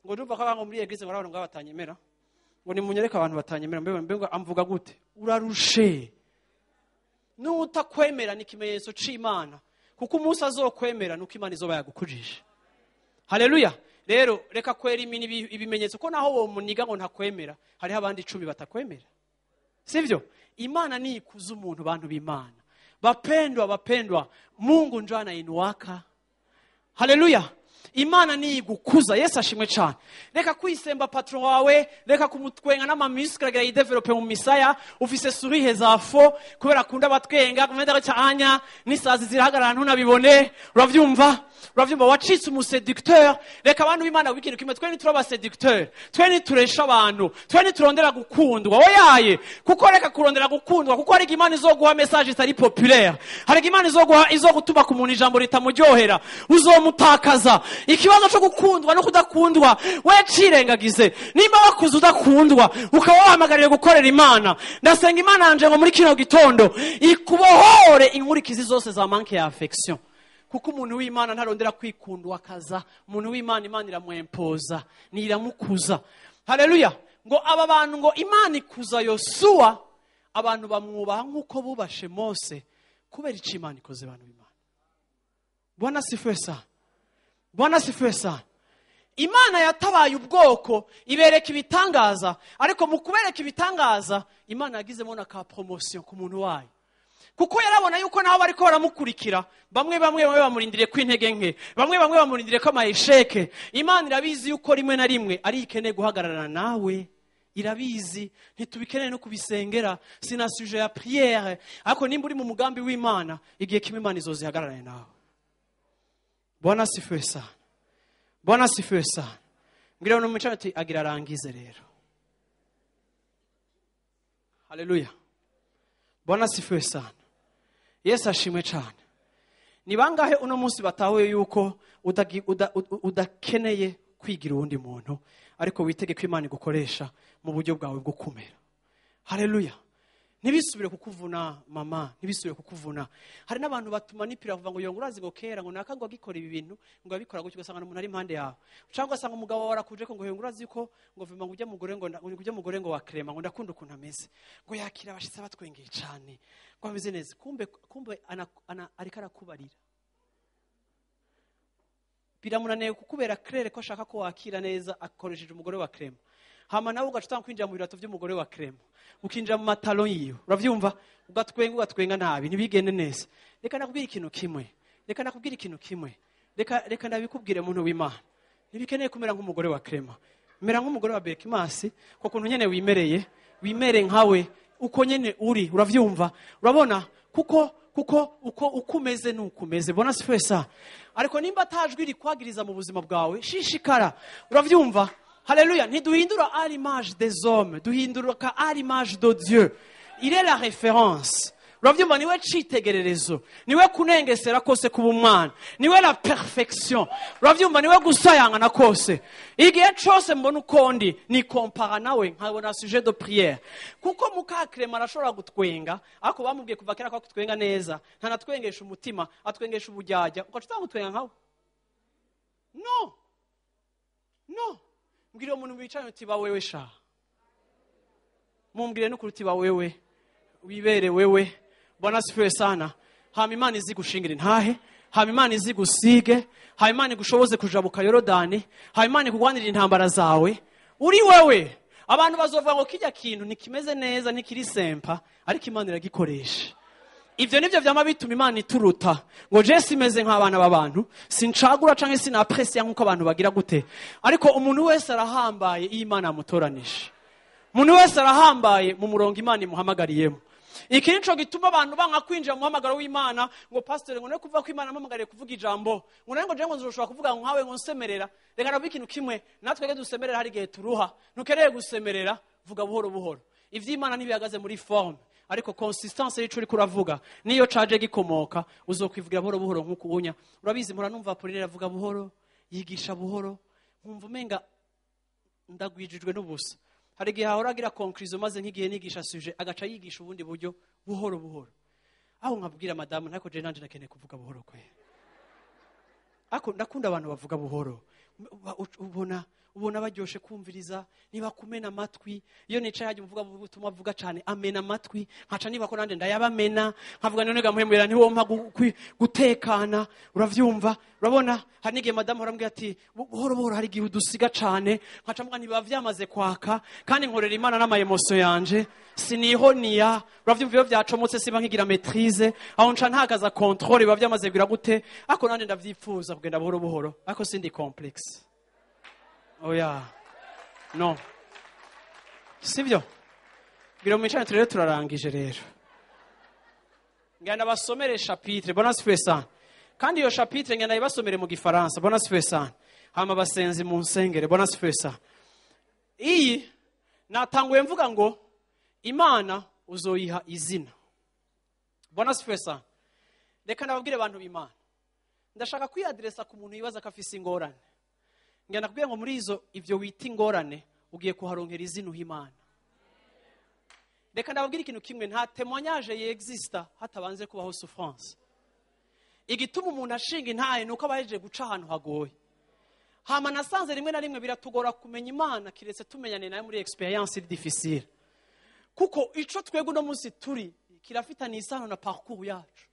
Ngo ndumva ko abantu muri église ngo abantu ngo batanyemera, ngo nimunyereke abantu batanyemera, mbe ngo amvuga gute? Urarushe. Nutakwemera ni ikimenyetso c'Imana, kuko umunsi azokwemera nuko Imana izoba yagukujije. Haleluya! Rero reka kwera ibimenyetso ko naho wo muniga ngo ntakwemera, hariho abandi 10 batakwemera, sivyo? Imana ni ikuza umuntu. Bantu b'Imana bapendwa, bapendwa, Mungu njo anainuaka. Haleluya! Imana niyigukuza. Yesu ashimwe cyane. Reka kwisemba patron wawe, reka kumutwenga n'amamuscle agira yidevelope mu misaya. Ufise sourire za faux kubera akunda abatwenga kumenda cyanya n'isazi zirahagarara ntunabibone. Uravyumva? Uravyumva? Wacitse umuséducteur. Reka abantu b'Imana w'ikintu kimwe, twe ntituraba séducteur, twe ntituresha abantu, twe ntiturondera gukundwa. Oyaye, kuko reka kurondera gukundwa, kuko hari Imana izoguha message itari populaire, hari Imana izoguha izogutuma ku muntu ijambo ritamuryohera, uzomutakaza. Ikibazo cyo gukundwa no kudakundwa we cirengagize. Nimba wakuze udakundwa ukaba wahamagariwe gukorera Imana, ndasenga Imana yanje ngo muri kino gitondo ikubohore inkurikizi zose za manque ya affection, kuko umuntu w'Imana ntarondera kwikundwa akaza. Umuntu w'Imana, Imana iramwempoza, iramukuza. Haleluya. Ngo aba bantu, ngo Imana ikuza Yosuwa, abantu bamwubaha nk'uko bubashe Mose kubera icyo Imana ikoze. Abantu b'Imana, Bwana sifiwe sana, Bwana sifiwe sana. Imana yatabaye ubwoko, ibereka ibitangaza, ariko mu kubereka ibitangaza Imana yagizemo na ka promotion ku muntu wayo, kuko yarabona yuko nabo bariko baramukurikira bamwe bamwe bamwe bamurindiriye ko intege nke, bamwe bamwe bamurindiriye ko amayesheke. Imana irabizi yuko rimwe na rimwe ari ikeneye guhagararana nawe, irabizi, ntitubikeneye no kubisengera, sina sujet ya prière. Ariko nimba uri mu mugambi w'Imana, igihe kimwe Imana izozihagararane nawe. Bwana sifiwe sana, Bwana sifiwe sana. Mbwira no mwicara ati agira arangize rero. Haleluya, Bwana sifiwe sana, Yesu ashimwe cyane. Ni bangahe uno munsi batahuye yuko udakeneye kwigira uwundi muntu, ariko witege ko Imana igukoresha mu buryo bwawe bwo kumera? Haleluya. Ntibisubire kukuvuna mama, ntibisubire kukuvuna. Hari n'abantu batuma nipira kuvuga ngo yongo urazi ngo kera ngo naka ngo agikora ibi bintu ngo abikora gutyo, ugasanga umuntu ari impande yawe, cyangwa ugasanga umugabo wawe arakuje ko ngo yongo urazi ko ngo vima ngo ujye mugore ngo ujye mugore ngo wakrema ngo ndakunda ukuntu ameze, ngo yakira abashitsi batwengeye cyane, ngo ameze neza. Kumbe kumbe ana ariko arakubarira, biramunaniye kukubera clair ko ashaka ko wakira neza akoresheje umugore wa crème. Hama nawe ugaca utanga kwinjira mu birato by'umugore wa crème, ukinjira mu matalo yiwe, uravyumva, ugatwenga ugatwenga nabi, ntibigende neza. Reka nakubwira ikintu kimwe, reka nakubwira ikintu kimwe, reka ndabikubwire muntu w'Imana. Ntibikeneye kumera nk'umugore wa crème, mera nk'umugore wa Bekimasi, ko kuntu nyene wimereye, wimere nkawe uko nyene uri. Uravyumva? Urabona, kuko uko uko umeze nuko umeze. Bona sifiwe sa. Ariko nimba atajwi rikwagiriza mu buzima bwawe, shishikara. Uravyumva? Haleluya. Ntiduhindura à l'image des hommes, duhindura à l'image de Dieu. Il est la référence. Uravyumva? Niwe citegererezo, niwe kunengesera kose kuba umwana, niwe la perfection. Uravyumva? Niwe gusayangana kose. Igihe cose mbona uko ndi ni kompara nawe, nkabona sujet de prière, kuko mukakrema arashobora gutwenga, ariko bamubwiye kuva kera ko atwenga neza, ntanatwengesha umutima, atwengesha ubujyajya, ugaca utanga gutwenga nkawe. No, no, mbwira uwo muntu wicaye uti ba wewe sha, mumbwire n'ukuri uti ba wewe, wibere wewe. Bwana sifiwe sana. Hama Imana izi gushingira intahe, hama Imana izi gusige, hama Imana igushoboze kujabuka Yorodani, hama Imana ikugwanirira intambara zawe uri wewe. Abantu bazovuga ngo kijya kintu ntikimeze neza, ntikiri sympa, ariko Imana iragikoresha. Ivyo nivyo vyama bituma Imana ituruta. Ngo je simeze nk'abana b'abantu, sincagura canke sinapresiya nk'uko abantu bagira gute, ariko umuntu wese arahambaye iyo Imana yamutoranije. Umuntu wese arahambaye mu murongo Imana imuhamagariyemo. Iki nico gituma abantu banka kwinjira mu muhamagaro w'Imana, ngo pastor, ngo no kuvuga ko Imana ampamagariye kuvuga ijambo, ngo nawe ngo je ngo nzoshobora kuvuga ngo nkawe ngo nsemerera. Reka navuga ikintu kimwe, natwe ge dusemerera hari igihe turuha. Ntukereye gusemerera, vuga buhoro buhoro. Ivy'Imana ntibihagaze muri forme, ariko consistance y'ico uriko uravuga niyo caje gikomoka. Uzokwivugira buhoro buhoro nk'uko ubunya. Urabizi, mpora numva Apollinaire avuga buhoro, yigisha buhoro, nkumva umenga ndagwijijwe n'ubusa. Hari igihe ahora agira conclusion, maze nk'igihe nigisha sujet agaca yigisha ubundi buryo buhoro buhoro, aho nkabwira madamu ntako je nanje nakeneye kuvuga buhoro kwe. Ako ndakunda abantu bavuga buhoro. Ubona Ubona baryoshe kumviriza, nibakumena amatwi. Iyo nicaye hajya umuvuga ubutumwa avuga cyane amena amatwi, nkaca niba ko nande ndayabamena, nkavuga none gamuhemurira ntiwompa gutekana. Uravyumva? Urabona hari n'igihe madamu arambwira ati buhoro buhoro hari igihe udusiga cyane, nkaca mvuga ntibiba vyamaze kwaka, kandi nkorera Imana n'ama emotion yanje sinihoniya. Uravyumva? Iyo vyacomotse siba nkigira maîtrise, aho nca ntakaza contrôle, biba vyamaze kugira gute. Ariko nande ndavyifuza kugenda buhoro buhoro, ariko sindi complexe. Oya, no sivyo. Biro mwicane rero, turarangije rero. Ngenda basomere chapitre. Bwana asifiwe sana. Kandi iyo chapitre ngenda ibasomere mu Gifaransa. Bwana asifiwe sana. Hama basenzi mu nsengere. Bwana asifiwe sana. Iyi natanguye mvuga ngo Imana uzoyiha izina. Bwana asifiwe sana. Reka ndababwire abantu b'Imana, ndashaka kwiadresa ku muntu yibaza ko afise ingorane. Ngenda kubwira ngo muri izo ivyo wita ingorane ugiye kuharonkera izina uha Imana. Reka ndababwire ikintu kimwe: nta témoignage yexista hatabanze kubaho souffrance. Igituma umuntu ashinga intahe nuko aba yahejeje guca ahantu hagoye. Hama nasanze rimwe na rimwe biratugora kumenya Imana kiretse tumenyane nayo muri expérience difficile, kuko ico twebwe uno munsi turi kirafitanye isano na parcours yacu.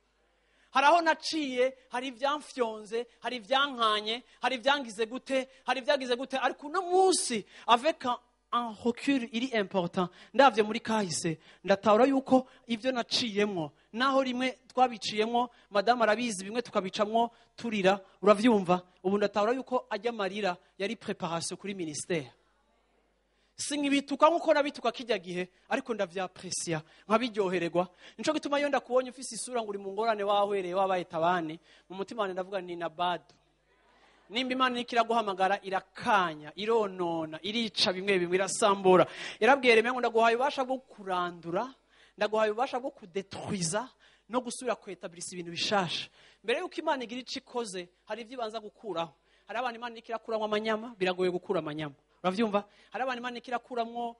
Hari aho naciye, hari ibyamfyonze, hari ibyankanye, hari ibyangize gute, hari ibyagize gute, ariko uno munsi avec un recul iri important, ndavye muri kahise, ndatahura yuko ibyo naciyemwo, naho rimwe twabiciyemwo, madamu arabizi, bimwe tukabicamwo turira. Uravyumva? Ubu ndatahura yuko ajya amarira yari préparation kuri ministère. Sinkibituka nkuko nabituka kijya gihe, ariko ndavyapresia nkabiryohererwa. Nico gituma iyo ndakubonye ufise isura ngo uri mu ngorane, wahwereye, wabaye tabane, mu mutima wanje ndavuga ni na bado. Nimba Imana iriko iraguhamagara, irakanya, ironona, irica bimwe bimwe, irasambura. Yarabwiye Yeremiya ngo ndaguhaye ububasha bwo kurandura, ndaguhaye ububasha bwo kudetruiza no gusubira kwetablisa ibintu bishasha. Mbere yuko Imana igira ico ikoze, hari ivyo ibanza gukuraho. Hari abantu Imana iriko irakuramwo amanyama, biragoye gukura amanyama. Uravyumva? Hari abantu Imana iriko irakuramwo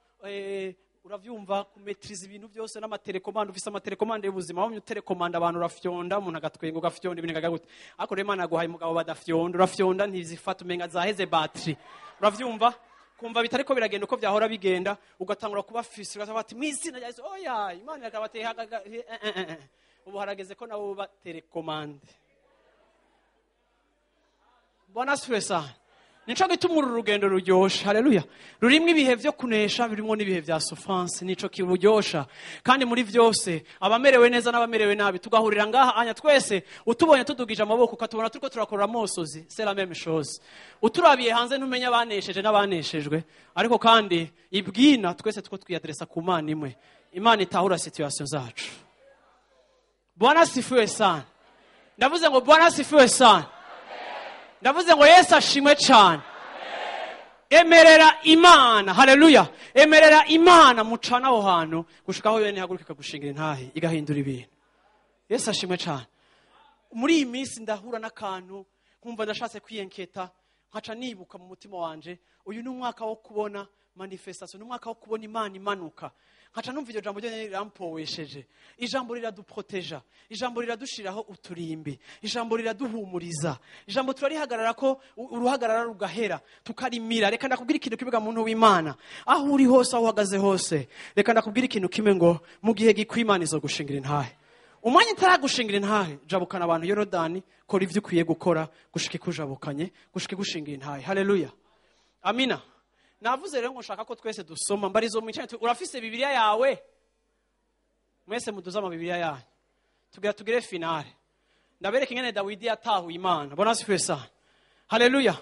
uravyumva, kumetriza ibintu byose n'amatélécommande. Ufise amatélécommande y'ubuzima, wamye uterekomanda abantu, urafyonda umuntu agatwenga, ugafyonda ibintu gute. Ariko rero Imana yaguhaye umugabo badafyonda, urafyonda ntizifata, umenga zaheze batterie. Uravyumva? Kumva bitariko biragenda uko vyahora bigenda, ugatangura kuba frustré, ugasaba ati mw'izina rya Yesu. Oya, Imana ikabateye. Ubu harageze ko nabo ba télécommande. Bwana asifiwe sana. Nico gituma uru rugendo ruryoshe. Haleluya! Rurimwo ibihe vyo kunesha, birimwo n'ibihe vya souffrance, nico kiburyosha. Kandi muri vyose, abamerewe neza n'abamerewe nabi tugahurira ngaha anya twese. Utubonye tudugije amaboko, ukatubona turiko turakorera amosozi, c'est la même chose. Uturabiye hanze ntumenya abanesheje n'abaneshejwe, ariko kandi ibwina twese tuko twiyadresa ku Mana imwe, Imana itahura situation zacu. Bwana asifiwe sana. Ndavuze ngo Bwana asifiwe sana. Ndavuze ngo Yesu ashimwe cyane. Emerera Imana. Haleluya! Emerera Imana mucana aho hantu gushika aho yene ihaguruka ikagushingira intahe, igahindura ibintu. Yesu ashimwe cyane. Muri iyi minsi ndahura n'akantu nkumva ndashatse kwiyenketa, nkaca nibuka mu mutima wanje uyu ni umwaka wo kubona manifestation, ni umwaka wo kubona Imana imanuka. Nkaca numva iryo jambo ryonyine rirampowesheje. Ijambo riraduproteja, ijambo riradushiraho uturimbi, ijambo riraduhumuriza, ijambo turarihagarara ko uruhagarara rugahera, tukarimira. Reka ndakubwira ikintu kibiga, muntu w'Imana, aho uri hose, aho uhagaze hose, reka ndakubwira ikintu kimwe ngo mu gihe gikwiye Imana izogushingira intahe. Umwanya itaragushingira intahe, jabukana abantu Yorodani, kora ivyo ukwiye gukora gushika ikujabukanye, gushika igushingira intahe. Haleluya, amina. Navuze rero ngo nshaka ko twese dusoma mbarizo mwicane. Urafise Bibiliya yawe? Mwese muduze amabibiliya yanyu, tugira tugire finale. Ndabereka ingene Dawidi yatahuye Imana. Bwana asifiwe sana. Haleluya!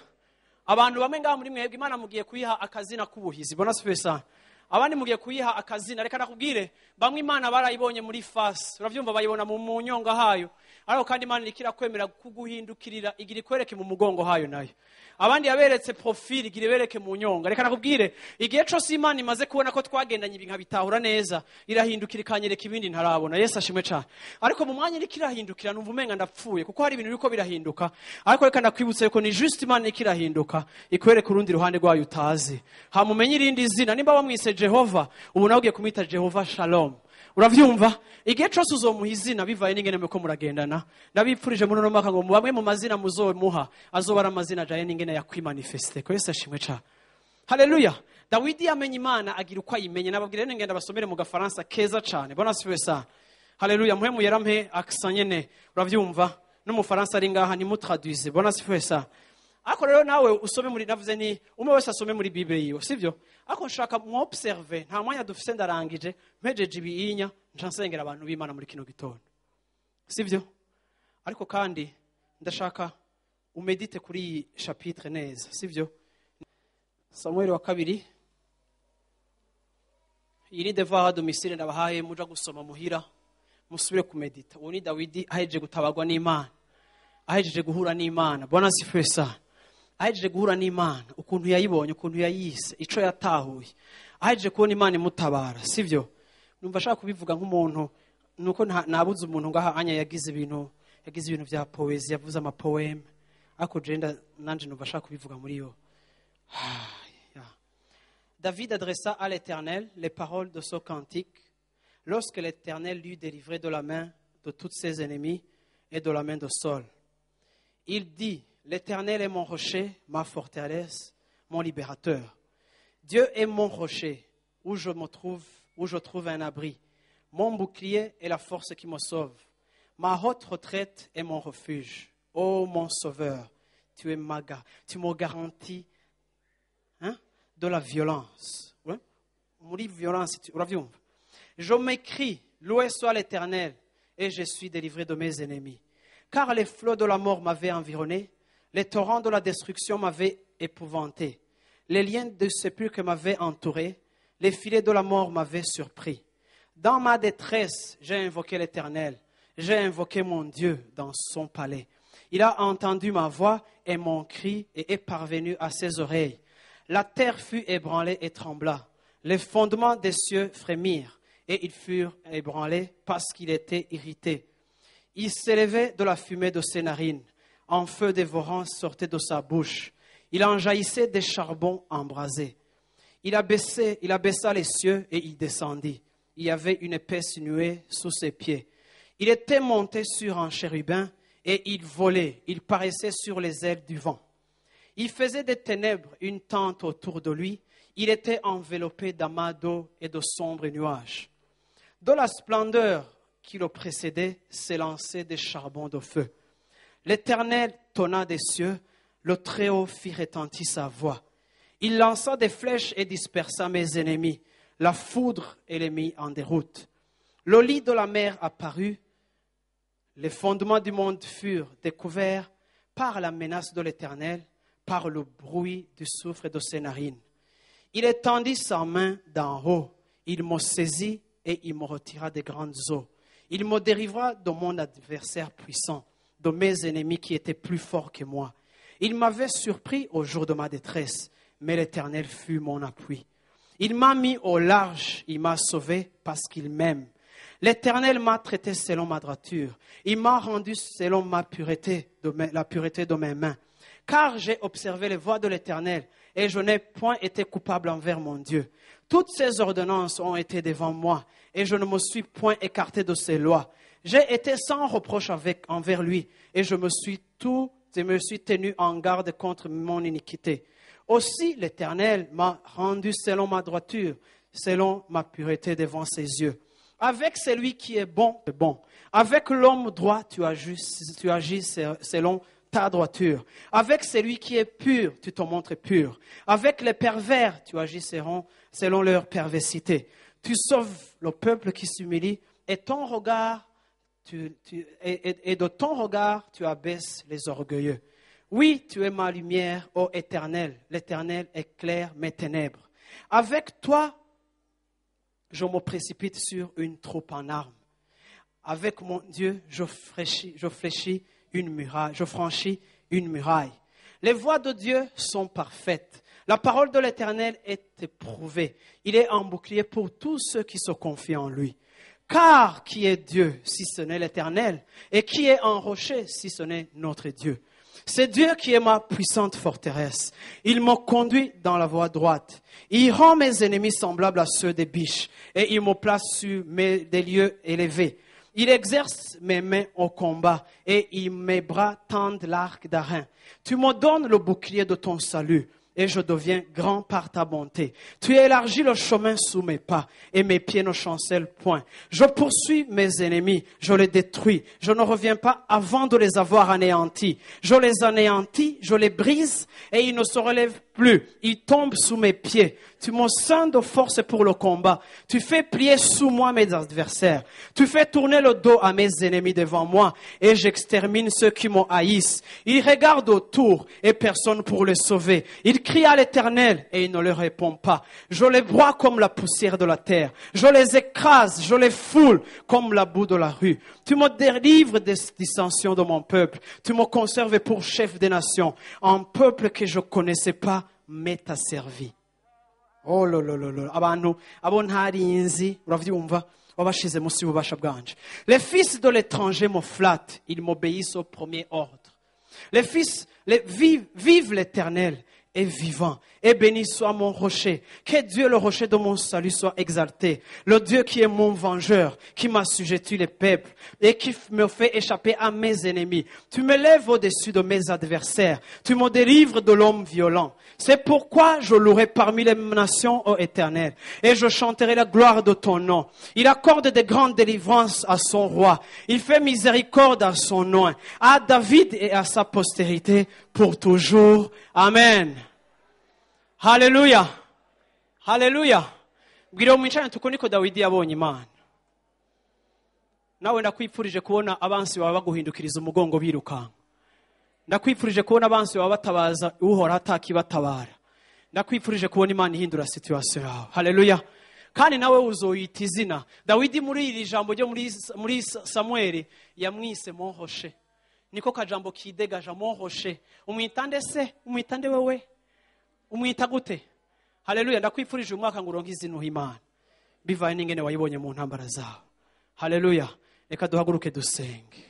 Abantu bamwe ngaha muri mwebwe, Imana mugiye kuyiha akazina k'ubuhizi. Bwana asifiwe sana. Abandi mugiye kuyiha akazina. Reka nakubwire, bamwe Imana barayibonye muri face. Uravyumva? Bayibona mu nyonga hayo, ariko kandi Imana iriko irakwemera kuguhindukirira, igira ikwereke mu mugongo hayo nayo. Abandi yaberetse profil, igira ibereke mu nyonga. Reka nakubwire, igihe cose Imana imaze kubona ko twagendanye ibi nkabitahura neza, irahindukira ikanyereka ibindi ntarabona. Yesu ashimwe cane. Ariko mu mwanya iriko irahindukira, numva umenga ndapfuye, kuko hari ibintu biriko birahinduka. Ariko reka ndakwibutsa yuko ni juste Imana iriko irahinduka ikwereka urundi ruhande rwayo utazi, hama umenye irindi zina. Nimba wamwise Jehova, ubu nawe ugiye kumwita Jehova Shalom. Uravyumva? Igihe cose uzomuha izina bivaye n'ingene muriko muragendana. Ndabipfurije muri uno mwaka ngo mu bamwe mu mazina muzomuha azoba ari amazina ajaye n'ingene yakwimanifeste ko. Yesu ashimwe cane. Haleluya. Dawidi yamenye Imana agira uko ayimenye. Nababwira rero ngenda basomere mu gafaransa keza cane. Bona siwe sa. Haleluya, muhe muyarampe accent nyene, uravyumva, n'umufaransa ari ngaha nimutraduise. Bona siwe sa. Ariko rero nawe usome muri, navuze ni umwe wese asome muri Bible yiwe, sivyo? Ariko nshaka mwobserve, nta mwanya dufise, ndarangije, mpejeje ibiyinya nca nsengera abantu b'Imana muri kino gitondo, sivyo? Ariko kandi ndashaka umédite kuri iyi chapitre neza, sivyo? Samuel wa kabiri. Iyi ni devoir à domicile ndabahaye, muja gusoma muhira, musubire kumédita. Uwo ni Dawidi ahejeje gutabarwa n'Imana, ahejeje guhura n'Imana. Bwana sifiwe sana. Ahejeje guhura n'Imana, ukuntu yayibonye, ukuntu yayise, ico yatahuye ahejeje kubona Imana imutabara, sivyo? Numva ashaka kubivuga nk'umuntu nuko nabuze umuntu ngaha anya yagize ibintu vya poésie, yavuze amapoème, ariko je nanje numva ashaka kubivuga muri yo. Ya. David adressa à l'Éternel les paroles de ce cantique lorsque l'Éternel l'eut délivré de la main de tous ses ennemis et de la main de Saul. Il dit: L'Éternel est mon rocher, ma forteresse, mon libérateur. Dieu est mon rocher, où je me trouve, où je trouve un abri. Mon bouclier et la force qui me sauve. Ma haute retraite est mon refuge. Ô mon sauveur, tu me garantis, hein, de la violence. Ouais? Muri violence, uravyumva? Je m'écrie: Loué soit l'Éternel, et je suis délivré de mes ennemis. Car les flots de la mort m'avaient environné, les torrents de la destruction m'avaient épouvanté, les liens du sépulcre m'avaient entouré, les filets de la mort m'avaient surpris. Dans ma détresse, j'ai invoqué l'Éternel, j'ai invoqué mon Dieu dans son palais. Il a entendu ma voix et mon cri et est parvenu à ses oreilles. La terre fut ébranlée et trembla. Les fondements des cieux frémirent et ils furent ébranlés parce qu'il était irrité. Il s'élevait de la fumée de ses narines. Un feu dévorant sortait de sa bouche. Il en jaillissait des charbons embrasés. Il abaissa les cieux et il descendit. Il y avait une épaisse nuée sous ses pieds. Il était monté sur un chérubin et il volait. Il paraissait sur les ailes du vent. Il faisait des ténèbres une tente autour de lui. Il était enveloppé d'amas d'eau et de sombres nuages. De la splendeur qui le précédait s'élançaient des charbons de feu. L'Éternel tonna des cieux, le Très-Haut fit retentir sa voix. Il lança des flèches et dispersa mes ennemis. La foudre et les mit en déroute. Le lit de la mer apparut. Les fondements du monde furent découverts par la menace de l'Éternel, par le bruit du souffle de ses narines. Il étendit sa main d'en haut. Il me saisit et il me retira des grandes eaux. Il me délivra de mon adversaire puissant, de mes ennemis qui étaient plus forts que moi. Il m'avait surpris au jour de ma détresse, mais l'Éternel fut mon appui. Il m'a mis au large, il m'a sauvé parce qu'il m'aime. L'Éternel m'a traité selon ma droiture. Il m'a rendu selon ma pureté, la pureté de mes mains. Car j'ai observé les voies de l'Éternel et je n'ai point été coupable envers mon Dieu. Toutes ses ordonnances ont été devant moi et je ne me suis point écarté de ses lois. J'ai été sans reproche envers lui et je me suis tenu en garde contre mon iniquité. Aussi l'Éternel m'a rendu selon ma droiture, selon ma pureté devant ses yeux. Avec celui qui est bon, bon. Avec l'homme droit, tu agis selon ta droiture. Avec celui qui est pur, tu te montres pur. Avec les pervers, tu agis selon leur perversité. Tu sauves le peuple qui s'humilie et de ton regard, tu abaisses les orgueilleux. Oui, tu es ma lumière, ô Éternel. L'Éternel éclaire mes ténèbres. Avec toi, je me précipite sur une troupe en armes. Avec mon Dieu, je fléchis une muraille, je franchis une muraille. Les voies de Dieu sont parfaites. La parole de l'Éternel est éprouvée. Il est un bouclier pour tous ceux qui se confient en lui. Car qui est Dieu si ce n'est l'Éternel? Et qui est un rocher si ce n'est notre Dieu? C'est Dieu qui est ma puissante forteresse. Il me conduit dans la voie droite. Il rend mes ennemis semblables à ceux des biches et il me place sur des lieux élevés. Il exerce mes mains au combat et mes bras tendent l'arc d'airain. Tu me donnes le bouclier de ton salut et et je deviens grand par ta bonté. Tu élargis le chemin sous mes pas et mes pieds ne chancellent point. Je poursuis mes ennemis, je les détruis. Je ne reviens pas avant de les avoir anéantis. Je les anéantis, je les brise et ils ne se relèvent plus. Ils tombent sous mes pieds. Tu me ceins de force pour le combat. Tu fais plier sous moi mes adversaires. Tu fais tourner le dos à mes ennemis devant moi et j'extermine ceux qui me haïssent. Ils regardent autour et personne pour les sauver. Ils crient à l'Éternel et il ne leur répond pas. Je les broie comme la poussière de la terre. Je les écrase, je les foule comme la boue de la rue. Tu me délivres des dissensions de mon peuple. Tu me conserves pour chef des nations. Un peuple que je connaissais pas m'est asservi. Oh lo lo lo lo. Abantu abo ntarinzi uravyumva wabashize munsi y'ububasha bwanje. Les fils de l'étranger me flattent, ils m'obéissent au premier ordre. Les fils, vive l'Éternel est vivant, et béni soit mon rocher. Que Dieu, le rocher de mon salut, soit exalté. Le Dieu qui est mon vengeur, qui m'assujettit les peuples, et qui me fait échapper à mes ennemis. Tu me lèves au-dessus de mes adversaires. Tu me délivres de l'homme violent. C'est pourquoi je louerai parmi les nations, ô Éternel, et je chanterai la gloire de ton nom. Il accorde des grandes délivrances à son roi. Il fait miséricorde à son nom, à David et à sa postérité pour toujours. Amen. Haleluya. Haleluya. Bwira mwicarane tuko niko Dawidi yabonye Imana. Nawe ndakwipfurije kubona abansi bawe baguhindukiriza umugongo birukanka. Ndakwipfurije kubona abansi bawe batabaza uhora atakibatabara. Ndakwipfurije kubona Imana ihindura situation yawe. Haleluya. Kandi nawe uzoyita izina. Dawidi muri iri jambo ryo muri Samuel yamwise mon rocher. Niko kajambo kidegaja mon rocher. Umwitande se, umwitande wewe. Umwita gute? Haleluya, ndakwifurije umwaka ngo uronke izina Imana. Bivaye n'ingene wayibonye mu ntambara zawe. Haleluya, reka duhaguruke dusenge.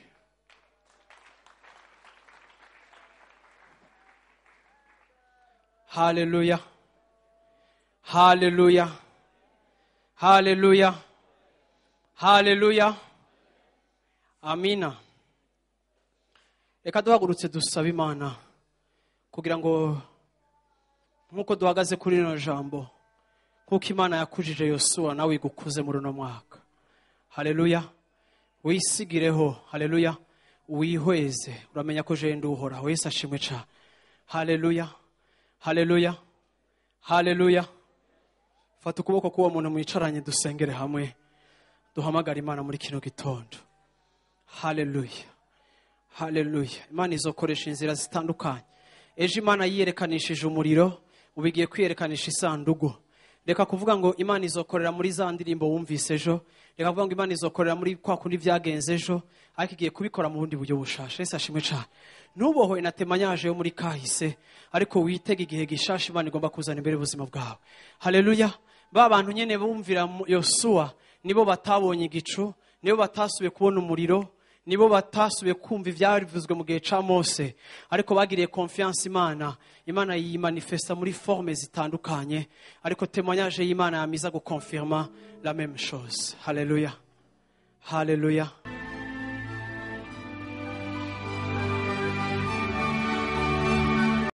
Haleluya. Haleluya. Haleluya. Haleluya. Amina. Reka duhagurutse dusabe Imana kugira ngo nkuko duhagaze kuri rino jambo, nkuko Imana yakujije Yosuwa nawe igukuze muri uno mwaka. Haleluya. Wisigireho, haleluya, wihweze, uramenya ko je nduhoraho. Yesu ashimwe cyane. Haleluya. Haleluya. Haleluya. Fata ukuboko k'uwo muntu mwicaranye dusengere hamwe, duhamagara Imana muri kino gitondo. Haleluya. Haleluya. Imana izokoresha inzira zitandukanye. Ejo Imana yiyerekanishije umuriro, ubigiye kwiyerekanisha isandugu. Reka kuvuga ngo Imana izokorera muri za ndirimbo wumvise ejo, reka kuvuga ngo Imana izokorera muri kwa kundi byagenze ejo, ariko igiye kubikora mu bundi buryo bushasha. Yesu ashimwe cyane. Ntubohoye na temanyaje yo muri kahise, ariko witege igihe gishasha Imana igomba kuzana imbere y'ubuzima bwawe. Haleluya. Ba bantu nyene bumvira Yosuwa nibo batabonye igicu, nibo batasubiye kubona umuriro, nibo batasubiye kumva ivyavuzwe mu gihe ca Mose, ariko bagiriye confiance Imana. Imana yimanifesta muri forme zitandukanye, ariko témoignage y'Imana yamiza gukonfirma la même chose. Haleluya. Haleluya.